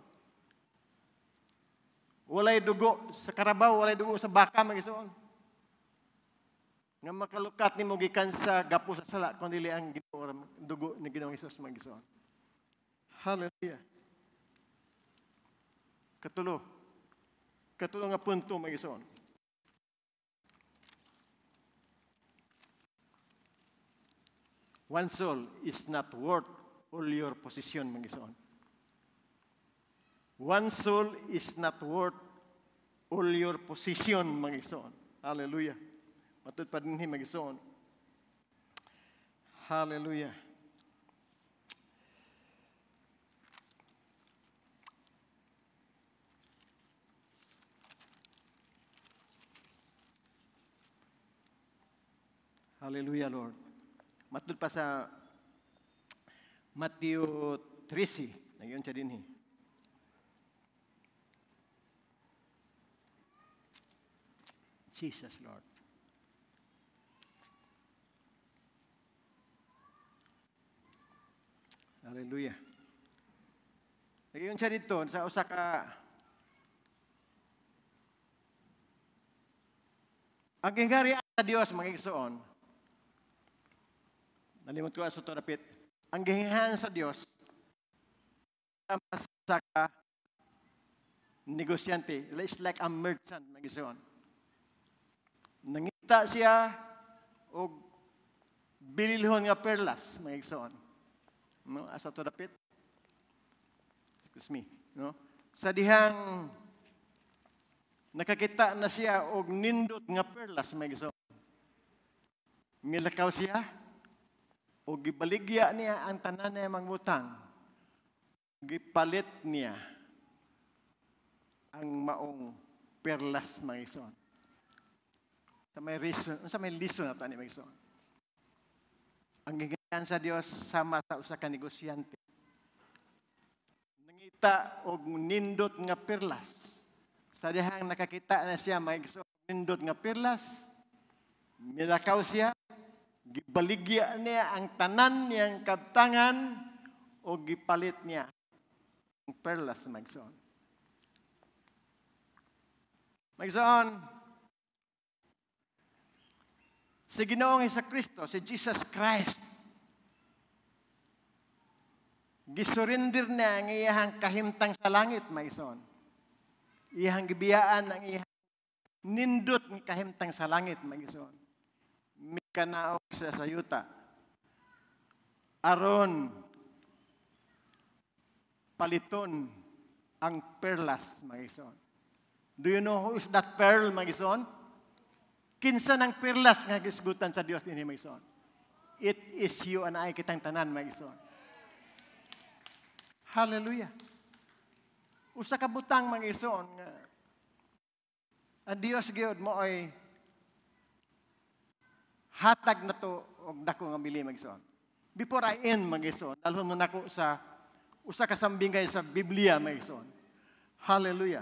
Walay dugo sa karabaw, walay dugo sa baka, mga igsoon. Nga makalukat nimo gikan sa gapo sa sala, kun dili ang Ginoo, dugo ni Ginoong Hesus, mga igsoon. Hallelujah. Katulo. Katulo nga punto, mga igsoon. One soul is not worth all your position, mga igsoon. One soul is not worth all your position, mga igsoon. Hallelujah. Matud pa dinhi, mga igsoon. Hallelujah. Hallelujah, Lord. Matud pa sa Mateo 13, Nagyon siya dinhi. Jesus Lord. Hallelujah. Nagyon siya dito sa usa ka ang gingharian sa Dios, mga igsoon. Nalimot ko sa ito rapit. Ang gingharian sa Dios sa ka negosyante, it's like a merchant, mga igsoon. Nangita siya og bililhon nga perlas, mga igsoon. No, asa to dapit? Excuse me, no? Sa dihang nakakita na siya og nindot nga perlas, mga igsoon. Milakaw siya og gibaligya niya ang tanan niya mangbutang. Gipalit niya ang maong perlas, mga igsoon. Sa may reason, sa may lesson na ito, mga igsoon. Ang gigikan sa Dios sama sa usa ka negosyante. Nangita og nindot nga perlas. Sa dihang nakakita na siya, mga igsoon, nindot nga perlas, milakaw siya, gibaligya niya ang tanan niyang kabtangan o gipalit niya ang perlas, mga igsoon. Mga igsoon, si Ginoong Hesukristo, si Jesus Christ, gisurrender niya ang iyahang kahimtang sa langit, mga igsoon. Iyahang gibiyaan ang iyahang nindot ng kahimtang sa langit, mga igsoon. Mikanaog siya sa yuta. Aron paliton ang perlas, mga igsoon. Do you know who is that pearl, mga igsoon? Kinsa ng perlas nga gisgutan sa Dios dinhi, mga igsoon? It is you and I, kitang tanan, mga igsoon. Hallelujah. Usa ka butang, mga igsoon, nga ang Dios gyud mo ay hatag na to og dako nga bili, mga igsoon. Before I end, mga igsoon, dalhon mo nako sa usa ka sambingay sa Biblia, mga igsoon. Hallelujah.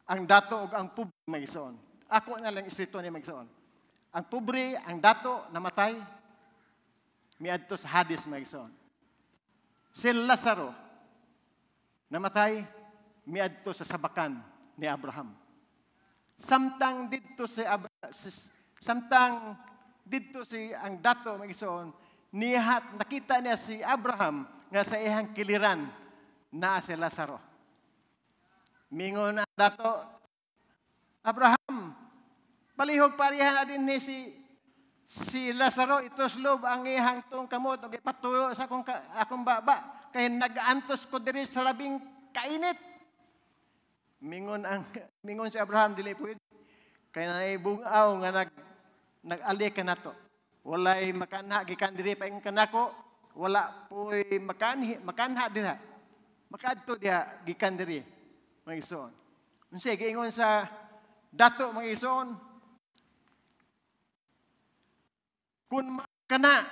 Ang dato ug ang pobre, mga igsoon. Ako na lang isrito ni mga igsoon. Ang pobre, ang dato, namatay, miadto sa Hades, mga igsoon. Si Lazaro, namatay, miadto sa sabakan ni Abraham. Samtang didto si samtang didto si ang dato, mga igsoon, nihat nakita niya si Abraham nga sa iyang kiliran naa si Lazaro. Mingon ang dato, Abraham, palihog parehan na din ni si Lazaro, ituslob ang iyang tuong kamot ug ipatuyo sa akong baba kay nag-antos ko diri sa labing kainit. Mingon si Abraham, dili pwede kay naay bungaw nga nag-ali ka nato. Walay makanha gikan diri pa ingon kanako, wala poy makanha diha. Makadto diha gikan diri, mga igsoon. Unsay giingon sa dato, mga igsoon? Kun makana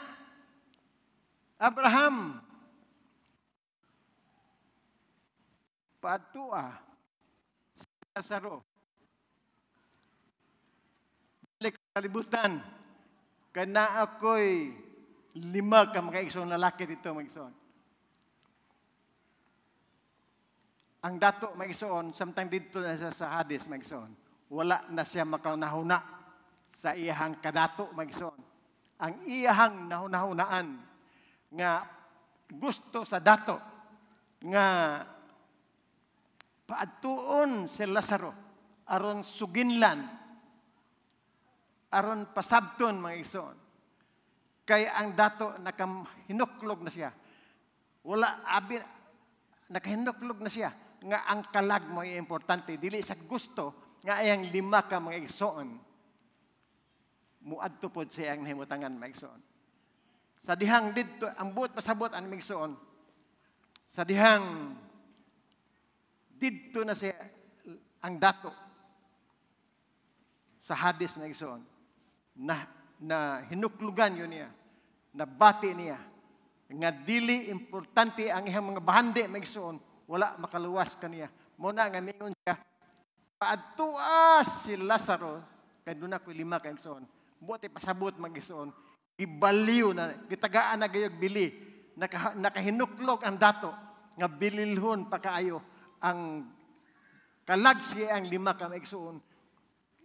Abraham, paadtua si Lazaro, balik kalibutan, kana ako'y 5 ka mga igsoon lalaki dito, mga igsoon. Ang dato, mga igsoon, samtang dito na siya sa Hades, mga igsoon, wala na siya makanahuna sa iyahang kadato, mga igsoon. Ang iyahang nahunahunaan nga gusto sa dato nga paadtuon si Lazaro aron suginlan, aron pasabton, mga igsoon. Kay ang dato nakahinuklog na siya. Wala abi, nakahinuklog na siya nga ang kalag mo ay importante, dili sa gusto nga ayang 5 ka mga igsoon muadto pod siya ang nahimutangan, mga igsoon. Sa dihang didto ang buot pasabot ang mga igsoon. Sa dihang didto na siya ang dato sa Hades, mga igsoon, na hinuklugan yun niya, nabati niya Nga dili importante ang iyang mga bahandi, mga igsoon, wala makaluwas kaniya. Mao na nga mingon siya, "Paadtua si Lazaro kay duna ko'y lima ka igsoon." Buot ipasabot, mga igsoon, gibaliw na, gitagaan na gayog bili, nakahinuklog ang dato, nga bililhon pa kaayo ang kalag siya ang lima ka igsoon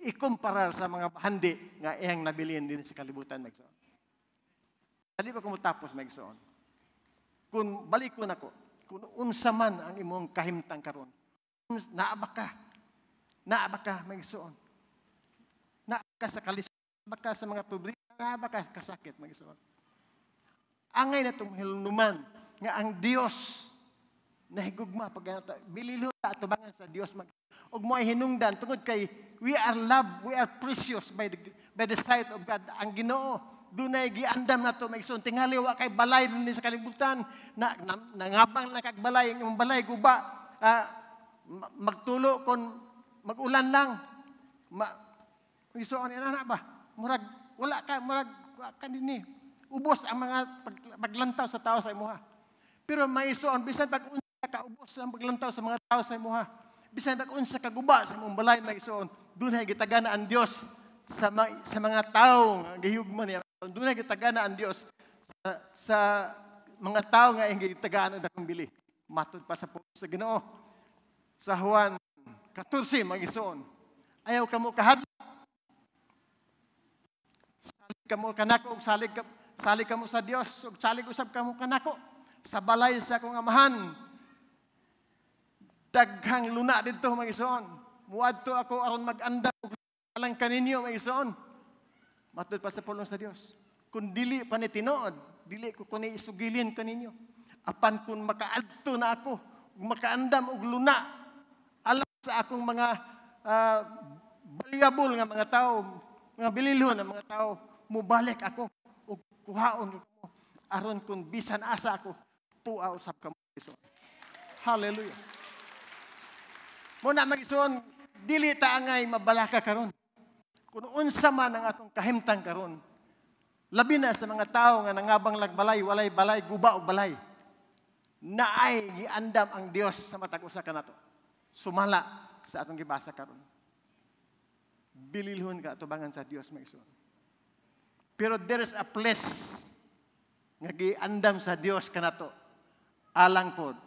ikumparar sa mga bahandi nga iyang nabilin din sa kalibutan, mga igsoon. Dali pa ko motapos, mga igsoon. Kung balik ko nako, kung unsa man ang imong kahimtang karon, naa ba ka? Naa ba ka, mga igsoon? Naa ka sa kalisod, naa ba ka sa mga problema, naa ba ka kasakit, mga igsoon? Angay natong hinuman nga ang Dios nahigugma pag bililo ta atubangan sa Dios mag ug mo ay hinungdan tungod kay we are loved, we are precious by the sight of God. Ang Ginoo dunay giandam nato, mga igsoon. Tingali wa kay balay dinhi sa kalibutan na nangabang lang kag balay, ang imong balay guba, magtulo kon magulan lang. Ma, igsoon, ina ba? Murag wala ka, murag wa ka dinhi. Ubos ang mga paglantaw sa tao sa imuha. Pero mga igsoon, bisan pag unsa ka ubos ang paglantaw sa mga tao sa imuha, bisan pag unsa ka guba sa imong balay, mga igsoon, dunay gitagana ang Dios sa mga tao nga gihugma niya. Dunay gitagana ang Dios sa mga tao nga iyang gitagaan ang dakong bili. Matud pa sa pulong sa Ginoo sa Juan 14, mga igsoon, "Ayaw kamo kahadlok. Salig kamo kanako ug salig kamo sa Dios ug salig usab kamo kanako. Sa balay sa akong amahan, daghang luna didto, mga igsoon. Muadto ako aron mag-andam og alang kaninyo, mga igsoon." Matud pa sa pulong sa Dios, "Kung dili pa ni tinuod, dili ko kuni isugilin kaninyo. Apan kung makaadto na ako, makaandam og luna alang sa akong mga valuable nga mga tao, mga bililhon nga mga tao, mubalik ako ug kuhaon ko aron kung bisan asa ako, tua usab kamo." Hallelujah. Mao na, mga igsoon, dili ta angay mabalaka karon. Kung unsa man ang atong kahimtang karon, labi na sa mga tao nga nangabang lag balay, walay balay, guba og balay, naay giandam ang Dios sa matag usa kanato. Sumala sa atong gibasa karon. Bililhon ka atubangan sa Dios, mga igsoon. Pero there is a place nga giandam sa Dios kanato alang pod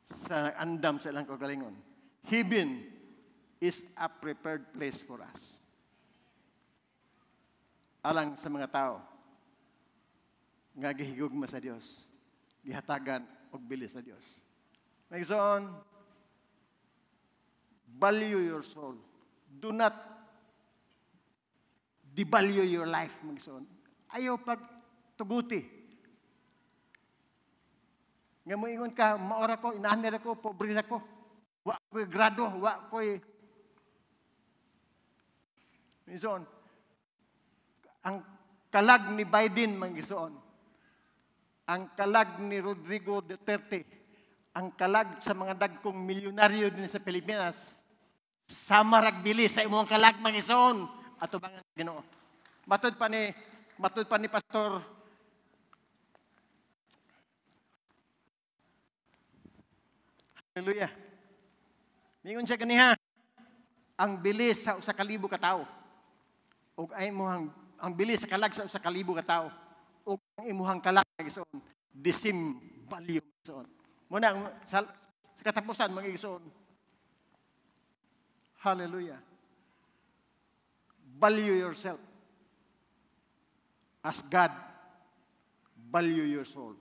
sa andam sa ilang kaugalingon. Heaven is a prepared place for us. Alang sa mga tao nga gihigugma sa Dios, gihatagan og bili sa Dios. Mga igsoon, value your soul. Do not devalue your life, mga igsoon. Ayaw pag tuguti. Nga moingon ka, "Maora ko, inahan ko, pobre na ko. Wa ko'y grado, wa ko'y." Igsoon, ang kalag ni Biden, mga igsoon, ang kalag ni Rodrigo Duterte, ang kalag sa mga dagkong milyonaryo din sa Pilipinas, sama rag bili sa imong kalag, mga igsoon, atubangan Ginoo. Matud pa ni Pastor. Hallelujah. Mingon siya ganiha, ang bili sa 1,000 ka tawo ug ay imuhang ang bili sa kalag sa 1,000 ka tawo ug ang imuhang kalag, igsoon, the same value, igsoon. Mao na sa katapusan, mga igsoon. Hallelujah. Value yourself as God value your soul.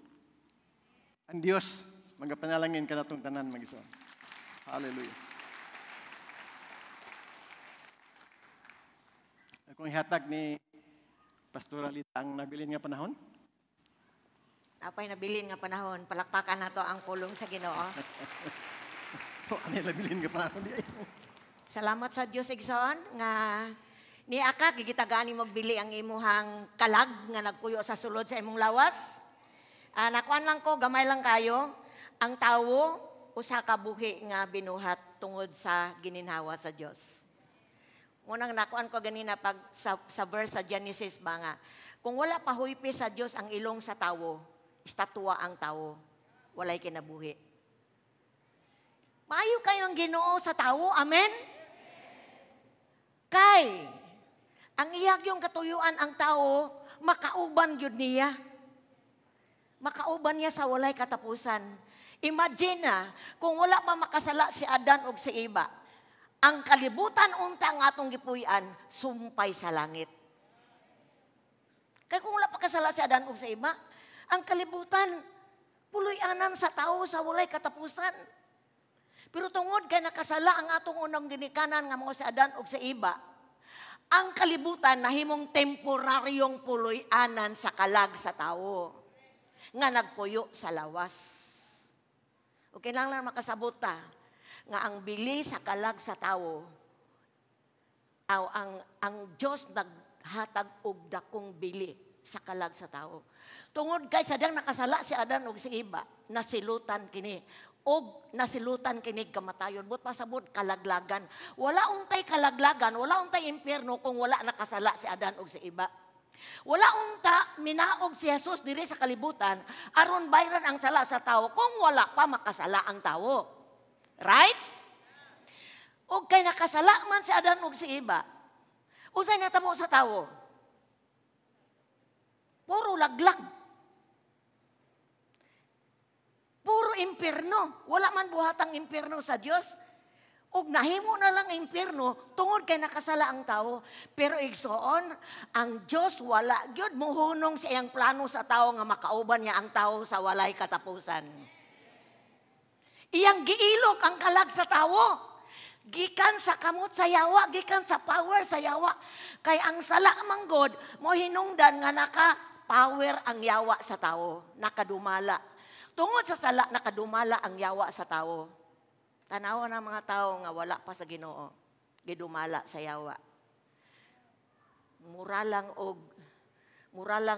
Ang Dios magapanalangin kanatong tanan, mga igsoon. Hallelujah. Akong ihatag ni Pastora Lita ang nabilin nga panahon. Napay nabilin nga panahon, palakpakan nato ang pulong sa Ginoo. Oh, ano yung nabilin nga panahon di ay? Salamat sa Dios, igsoon, nga ni aka gigitagaan nimo bili ang imuhang kalag nga nagpuyo sa sulod sa imong lawas. Nakuan lang ko, gamay lang kayo, ang tawo usa ka buhi nga binuhat tungod sa gininhawa sa Dios. Munang nakuan ko ganina pag sa verse sa Genesis ba nga, kung wala pa huypi sa Dios ang ilong sa tawo, estatwa ang tawo, walay kinabuhi. Maayo kayo ang Ginoo sa tawo, amen? Kay, ang iyag yung katuyuan ang tao, makauban gyud niya. Makauban niya sa walay katapusan. Imagine na, kung wala pa makasala si Adan og si Eva, ang kalibutan unta ang atong gipuy-an, sumpay sa langit. Kaya kung wala pa kasala si Adan og si Eva, ang kalibutan, puloy-anan sa tao sa walay katapusan. Pero tungod kay nakasala ang atong unang ginikanan nga mga si Adan og si Eva, ang kalibutan nahimong temporaryong puloy-anan sa kalag sa tao nga nagpuyo sa lawas. O kinahanglan makasabot ta nga ang bili sa kalag sa tawo aw ang Dios naghatag og dakong bili sa kalag sa tawo. Tungod kay sadang nakasala si Adan og si Eva, nasilutan kini og nasilutan kini kamatayon. But pasabot kalaglagan. Wala untay kalaglagan, wala untay impyerno kung wala nakasala si Adan og si Eva. Wala unta minaog si Jesus diri sa kalibutan aron bayran ang sala sa tawo kung wala pa makasala ang tawo. Right? Og kay nakasala man si Adan ug si Eva, unsay natabo sa tawo? Puro laglag. Puro impierno. Wala man buhatang impierno sa Dios. Og nahimo na lang impierno tungod kay nakasala ang tawo. Pero igsoon, ang Dios wala gyud mohunong sa iyang plano sa tawo nga makauban niya ang tawo sa walay katapusan. Iyang giilok ang kalag sa tawo. Gikan sa kamot sa yawa, gikan sa power sa yawa. Kay ang sala man god, mo hinungdan nga naka-power ang yawa sa tawo, nakadumala. Tungod sa sala, nakadumala ang yawa sa tawo. Tanawa ng mga tao nga wala pa sa Ginoo, gidumala sa yawa. Mura lang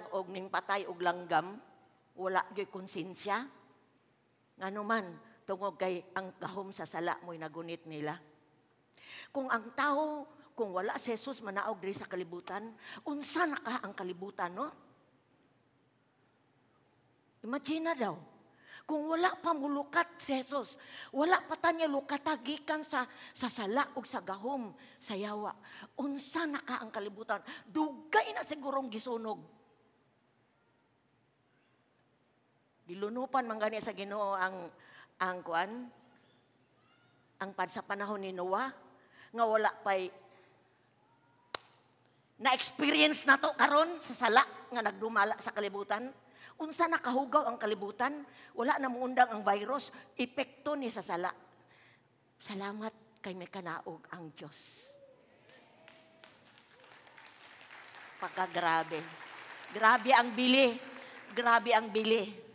og ning patay og langgam, wala gyud konsensya. Ngano man, tungod kay ang gahom sa sala mo'y nagunit nila. Kung ang tao, kung wala si Jesus manaog diri sa kalibutan, unsa na ka ang kalibutan, no? Imagine na daw, kung wala pa mulukat si Jesus, wala pa tanya lukatagikan sa sala ug sa gahom sa yawa, unsa na ka ang kalibutan? Dugay na sigurong gisunog. Gilunupan man gani sa Ginoo ang kuan, ang sa panahon ni Noah, nga wala pa'y na-experience na to karon sa sala nga nagdumala sa kalibutan. Unsa nakahugaw ang kalibutan, wala na muundang ang virus, epekto ni sa sala. Salamat kay may kanaog ang Diyos. Pagkagrabe. Grabe ang bili. Grabe ang bili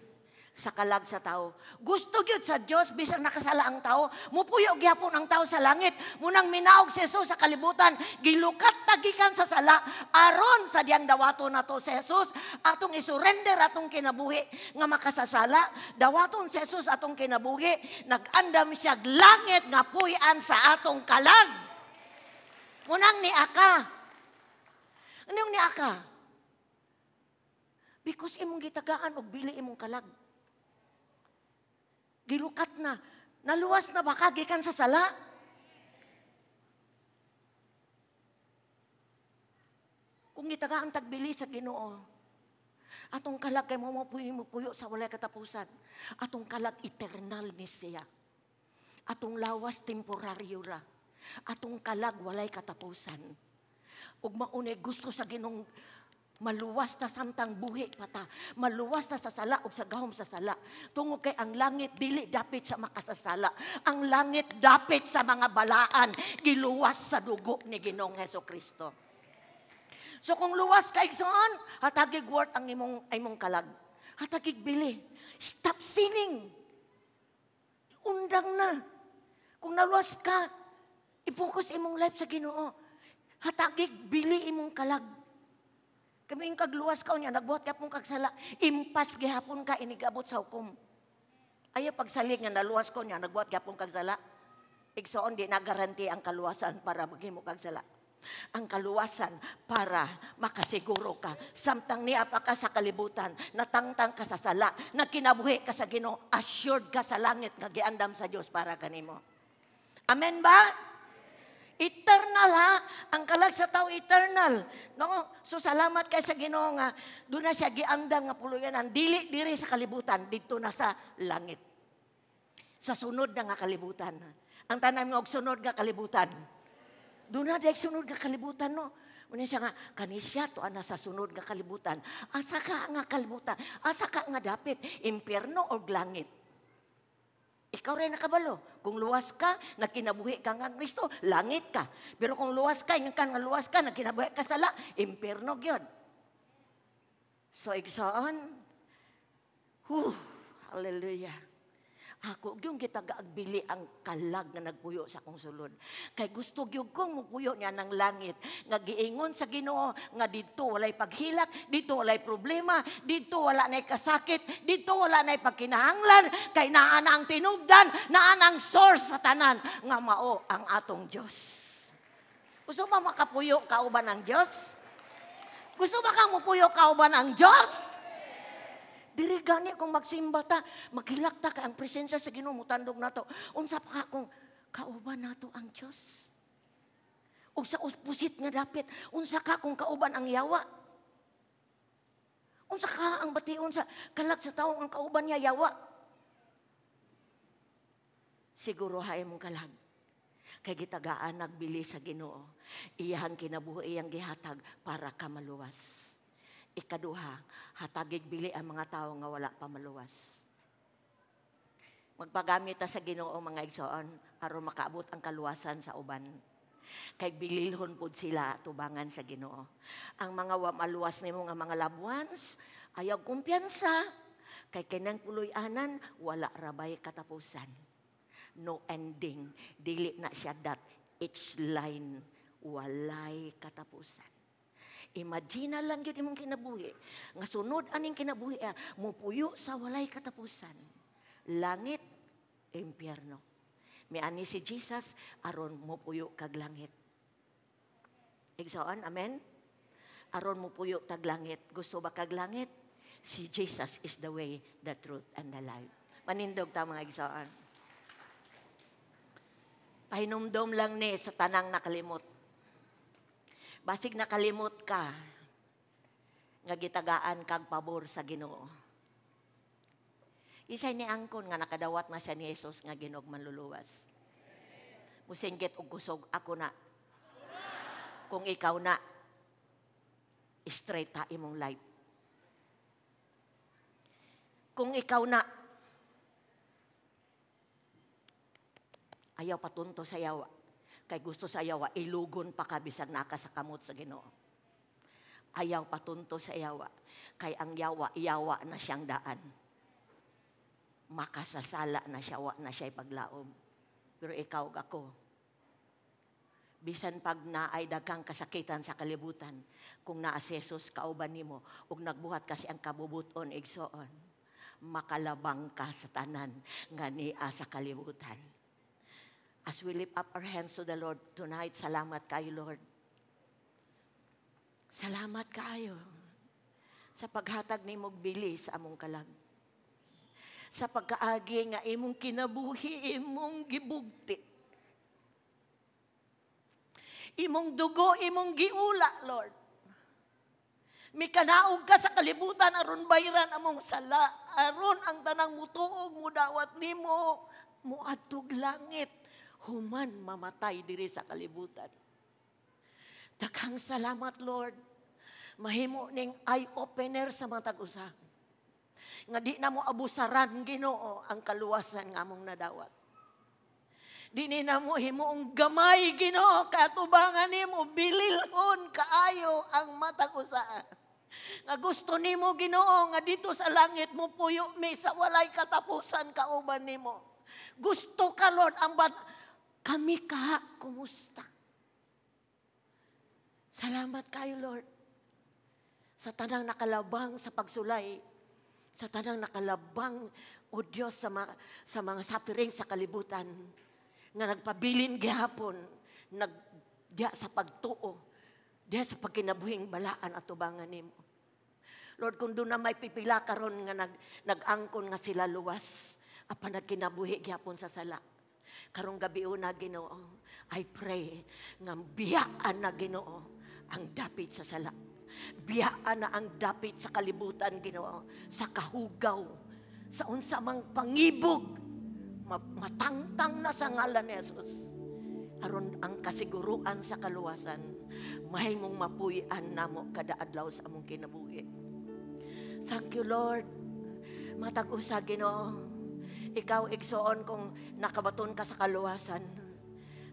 sa kalag sa tao. Gusto gyud sa Dios bisan nakasala ang tao, mupuyo gyapon ang tao sa langit. Munang minaog si Jesus sa kalibutan, gilukat tagikan sa sala aron sa diyang dawaton nato si Jesus, atong isurrender atong kinabuhi nga makasasala. Dawaton si Jesus atong kinabuhi, nag-andam siya langit nga puy-an sa atong kalag. Munang niaka. Anong niaka? Because imong gitagaan og bili imong kalag. Gilukat na. Naluwas na ba ka gikan sa sala? Kung gitagaan tagbili sa Ginoo, atong kalag kay mo puyo sa walay katapusan. Atong kalag eternal ni siya. Atong lawas temporaryo ra. Atong kalag walay katapusan. Ug maunay gusto sa Ginoong maluwas ta samtang buhi pa ta. Maluwas ta sa sala ug sa gahom sa sala. Tungod kay ang langit dili dapit sa makasasala. Ang langit dapit sa mga balaan giluwas sa dugo ni Ginoong Hesukristo. So kung luwas ka igsoon, hatagig worth ang imong kalag. Hatagig bili. Stop sinning. Undang na. Kung naluwas ka, i-focus imong life sa Ginoo. Hatagig bili imong kalag. Kami yung kagluwas ka niya, nagbuhat ka pong kagsala, impas gihapon ka, inigabot sa hukom. Ayaw pagsalig nga naluwas ko niya, nagbuhat ka pong kagsala. Igsoon, di na garanti ang kaluwasan para maghimo kagsala. Ang kaluwasan para makasiguro ka. Samtang niya pa ka sa kalibutan, natangtang ka sa sala, nagkinabuhi ka sa Ginoo, assured ka sa langit nga giandam sa Dios para kanimo. Amen ba? Eternal ha. Ang kalag sa tao, eternal. No? So salamat kay sa Ginoo nga doon na siya giandam nga puluyanan dili diri sa kalibutan, didto na sa langit. Sa sunod na nga kalibutan. Ang tanan nga og sunod nga kalibutan. Doon na dahil sunod nga kalibutan, no? Una siya nga, kanisya to ana sa sunod nga kalibutan. Asa ka nga kalibutan? Asa ka nga dapit? Impyerno o langit? Ikaw rin nakabalo. Kung luwas ka, nagkinabuhi ka nga Kristo, langit ka. Pero kung luwas ka, yung ka nga luwas ka, nagkinabuhi ka sala, impyerno gyud. So, igsoon, whew, hallelujah. Ako gyud gitagaag bili ang kalag nga nagpuyo sa akong sulod. Kay gusto gyud kong mupuyo niya ng langit nga giingon sa Ginoo nga didto walay paghilak, didto walay problema, didto wala nay kasakit, didto wala nay pagkinahanglan, kay naa na ang tinubdan, naa na ang source sa tanan nga mao ang atong Dios. Gusto ba makapuyo kauban ang Dios? Gusto ba kang mupuyo kauban ang Dios? Diri gani kung magsimba ta, maghilak ta kay ang presensya sa Ginoo mutandog nato. Unsa pa ka kung kauban nato ang Dios? Ug sa pusit nga dapit, unsa ka kung kauban ang yawa? Unsa ka ang bation sa kalag sa tawo ang kauban niya yawa? Siguro hay mong kalag. Kay gitagaan nagbili sa Ginoo. Iyang kinabuhi, iyang gihatag para ka maluwas. Ikaduha, hatagig bili ang mga tao nga wala pa maluwas. Magpagamit ta sa Ginoo, mga igsoon, aron makaabot ang kaluwasan sa uban. Kay bililhon pud sila tubangan sa Ginoo. Ang mga wa maluwas nimo nga mga loved ones, ayaw kumpiyansa kay kinang puloy-anan wala rabay katapusan. No ending, dili na siya dot, each line walay katapusan. Imagine lang yun imong kinabuhi. Nga sunod aning kinabuhi, mupuyo sa walay katapusan. Langit, impyerno. Miani si Jesus, aron mupuyo kag langit. Igsoon, amen? Aron mupuyo tag langit. Gusto ba kag langit? Si Jesus is the way, the truth, and the life. Manindog ta, mga igsoon. Pahinumdom lang ni sa tanang nakalimot. Basig nakalimot ka, nga gitagaan kag pabor sa Ginoo. Isay ni angkon nga nakadawat na siya ni Jesus nga Ginoo manluluwas. Musinggit og kusog, "Ako na." Kung ikaw na, straight ta imong life. Kung ikaw na, ayaw patunto sa yawa. Kay gusto sa yawa, ilugon pa ka bisag naka sa kamot sa Ginoo. Ayaw patunto sa yawa. Kay ang yawa, yawa na siyang daan. Makasasala na siya, wa na siya paglaom. Pero ikaw ako, bisan pag naay daghang kasakitan sa kalibutan, kung naa si Jesus kauban nimo ug nagbuhat kasi ang kabubuton, igsoon, makalabang ka sa tanan nga niya sa kalibutan. As we lift up our hands to the Lord tonight, salamat kayo, Lord. Salamat kayo sa paghatag nimog bili sa among kalag. Sa pagkaagi nga imong kinabuhi, imong gibugti. Imong dugo, imong giula, Lord. Mikanaog ka sa kalibutan aron bayran among sala, aron ang tanang mutuog mudawat nimo muadtog langit human mamatay diri sa kalibutan. Daghang salamat, Lord. Mahimo ning eye-opener sa matag usa. Nga di na mo abusaran, Ginoo, ang kaluwasan nga among nadawat. Di ni na mo himuong gamay, Ginoo, katubangan nimo bililhon kaayo ang matag usa. Nga gusto nimo, Ginoo, nga dito sa langit mo puyo mi sa walay katapusan kauban nimo. Gusto ka, Lord, ang bat kami ka, kumusta? Salamat kayo, Lord, sa tanang nakalabang sa pagsulay, sa tanang nakalabang, O Diyos, sa mga suffering sa kalibutan, nga nagpabilin gihapon, Diha sa pagtuo, diha sa pagkinabuhing balaan atubangan nimo. Lord, kung duna may pipila karon nga nag-angkon nga sila luwas, apan nagkinabuhi gyapon sa sala. Karong gabi una, Ginoo, I pray nga biyaan na, Ginoo, ang dapit sa sala. Biyaan na ang dapit sa kalibutan, Ginoo, sa kahugaw, sa unsa mang pangibog, matangtang na sa ngalan ni Jesus. Aron ang kasiguruan sa kaluwasan, mahimong mapuy-an namo kada adlaw sa among kinabuhi. Thank you, Lord. Matag usa, Ginoo. Ikaw, igsoon, kung nakabaton ka sa kaluwasan,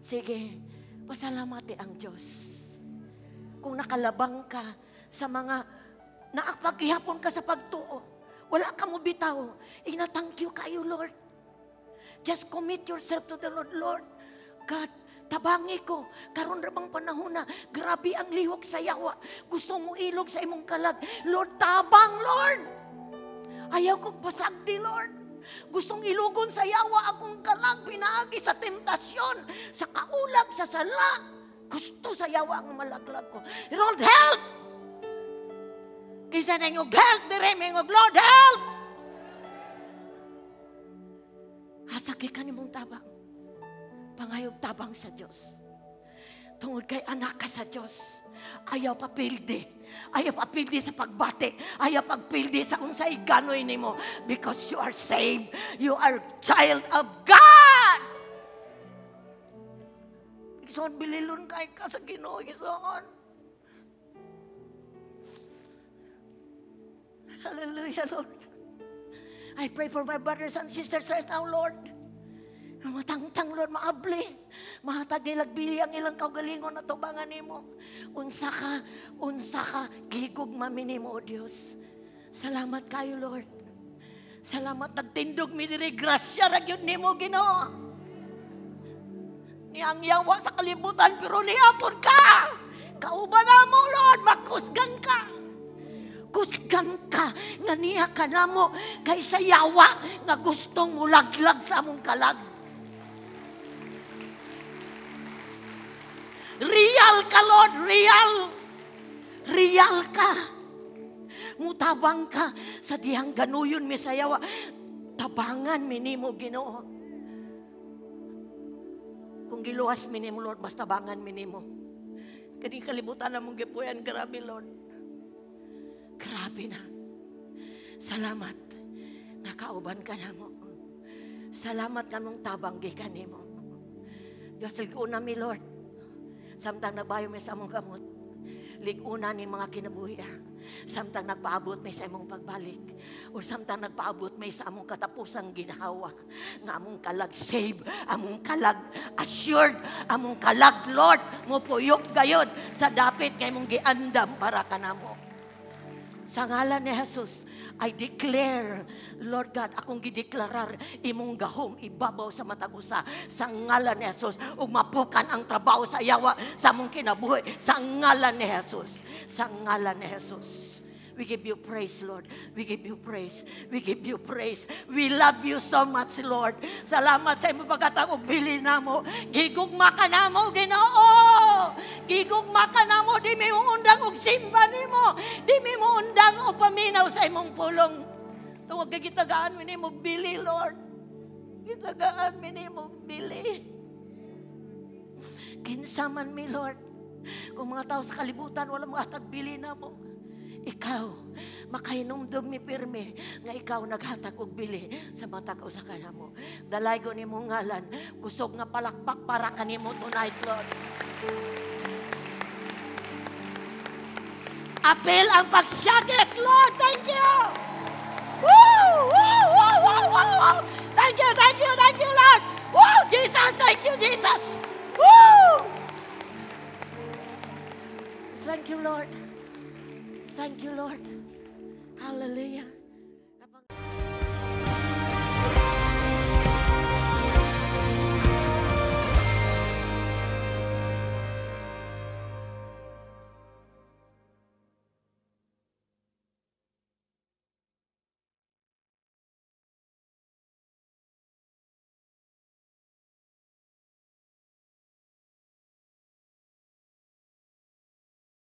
sige, pasalamati ang Diyos. Kung nakalabang ka sa mga naakpaghihapon ka sa pagtuo, wala ka mo bitaw, ina thank you kayo, Lord. Just commit yourself to the Lord. Lord, God, tabangi ko. Karon ra bang panahon na, grabe ang lihok sa yawa. Gusto mo ilog sa imong kalag. Lord, tabang, Lord. Ayaw kong pasagdi, Lord. Gustong ilugon sa yawa akong kalag, pinaagi sa temptasyon, sa kaulag, sa sala. Gusto sa yawa ang malaglag ko. Lord, help! Kinsa na ingog help, dire, ingog, Lord, help! Hasagi ka nimong tabang. Pangayog tabang sa Diyos. Tungod kay anak ka sa Diyos. Ayaw papildi. Ayaw papildi sa pagbati. Ayaw pagpildi sa unsay ganoy nimo. Because you are saved. You are child of God. Igsoon, bililon kay ka sa Ginoo, igsoon. Hallelujah, Lord. I pray for my brothers and sisters right now, Lord. Matangtang, Lord, maabli. Mahatag nilag bili ang ilang kaugalingon na tubangan nimo. Unsa ka, gigug mami nimo, O Dios. Salamat kayo, Lord. Salamat, nagtindog mi diri, grasya ra gyud nimo, Ginoo. Ni ang yawa sa kalibutan, pero niapon ka. Kauban na mo, Lord, makusgan ka. Kusgan ka nga niya ka namo kaysa yawa nga gustong mulaglag sa among kalag. Real ka, Lord, real. Real ka. Mutabang ka sa dihang ganuyon mi sa yawa. Tabangan mi nimo, Ginoo. Kung giluwas mi nimo, Lord, mas tabangan mi nimo. Kani kalibutan namong gipuyan, grabe, Lord. Grabe na. Salamat. Nakauban ka na mo. Salamat ka mong tabang gikan nimo. Diyos, lig-una mi, Lord. Samtang nagbayo mi sa among kamot, lig-una ni mga kinabuhi. Samtang nagpaabot mi sa imong pagbalik, o samtang nagpaabot mi sa among katapusang ginhawa, nga among kalag save, among kalag assured, among kalag, Lord, mupuyok gayod sa dapit nga imong giandam para kanamo. Sa ngalan ni Jesus, I declare, Lord God, akong gideklarar imong gahom ibabaw sa matag usa. Sa ngalan ni Jesus, ug mapukan ang trabaho sa yawa sa among kinabuhi. Sa ngalan ni Jesus. Sa ngalan ni Jesus. We give you praise, Lord. We give you praise. We give you praise. We love you so much, Lord. Salamat sa imong paghatag og bili namo. Gigugma ka namo, Ginoo. Gigugma ka namo. Di mi mo undang og simba nimo. Di mi mo undang og paminaw sa imong pulong. Tungod kay gitagaan mi nimo bili, Lord. Gitagaan mi nimo bili. Kinsa man mi, Lord. Kung mga tao sa kalibutan wala mga bili namo. Ikaw, makahinumdum mi pirmi nga ikaw naghatag og bili sa matag usa ka namo. Dalaygon nimong ngalan, kusog nga palakpak para kanimo tonight, Lord. Apil ang pagsyagit, Lord. Thank you. Woo! Woo! Woo! Woo! Woo! Woo! Thank you, thank you, thank you, Lord. Woo! Jesus, thank you, Jesus. Woo! Thank you, Lord. Thank you, Lord. Hallelujah.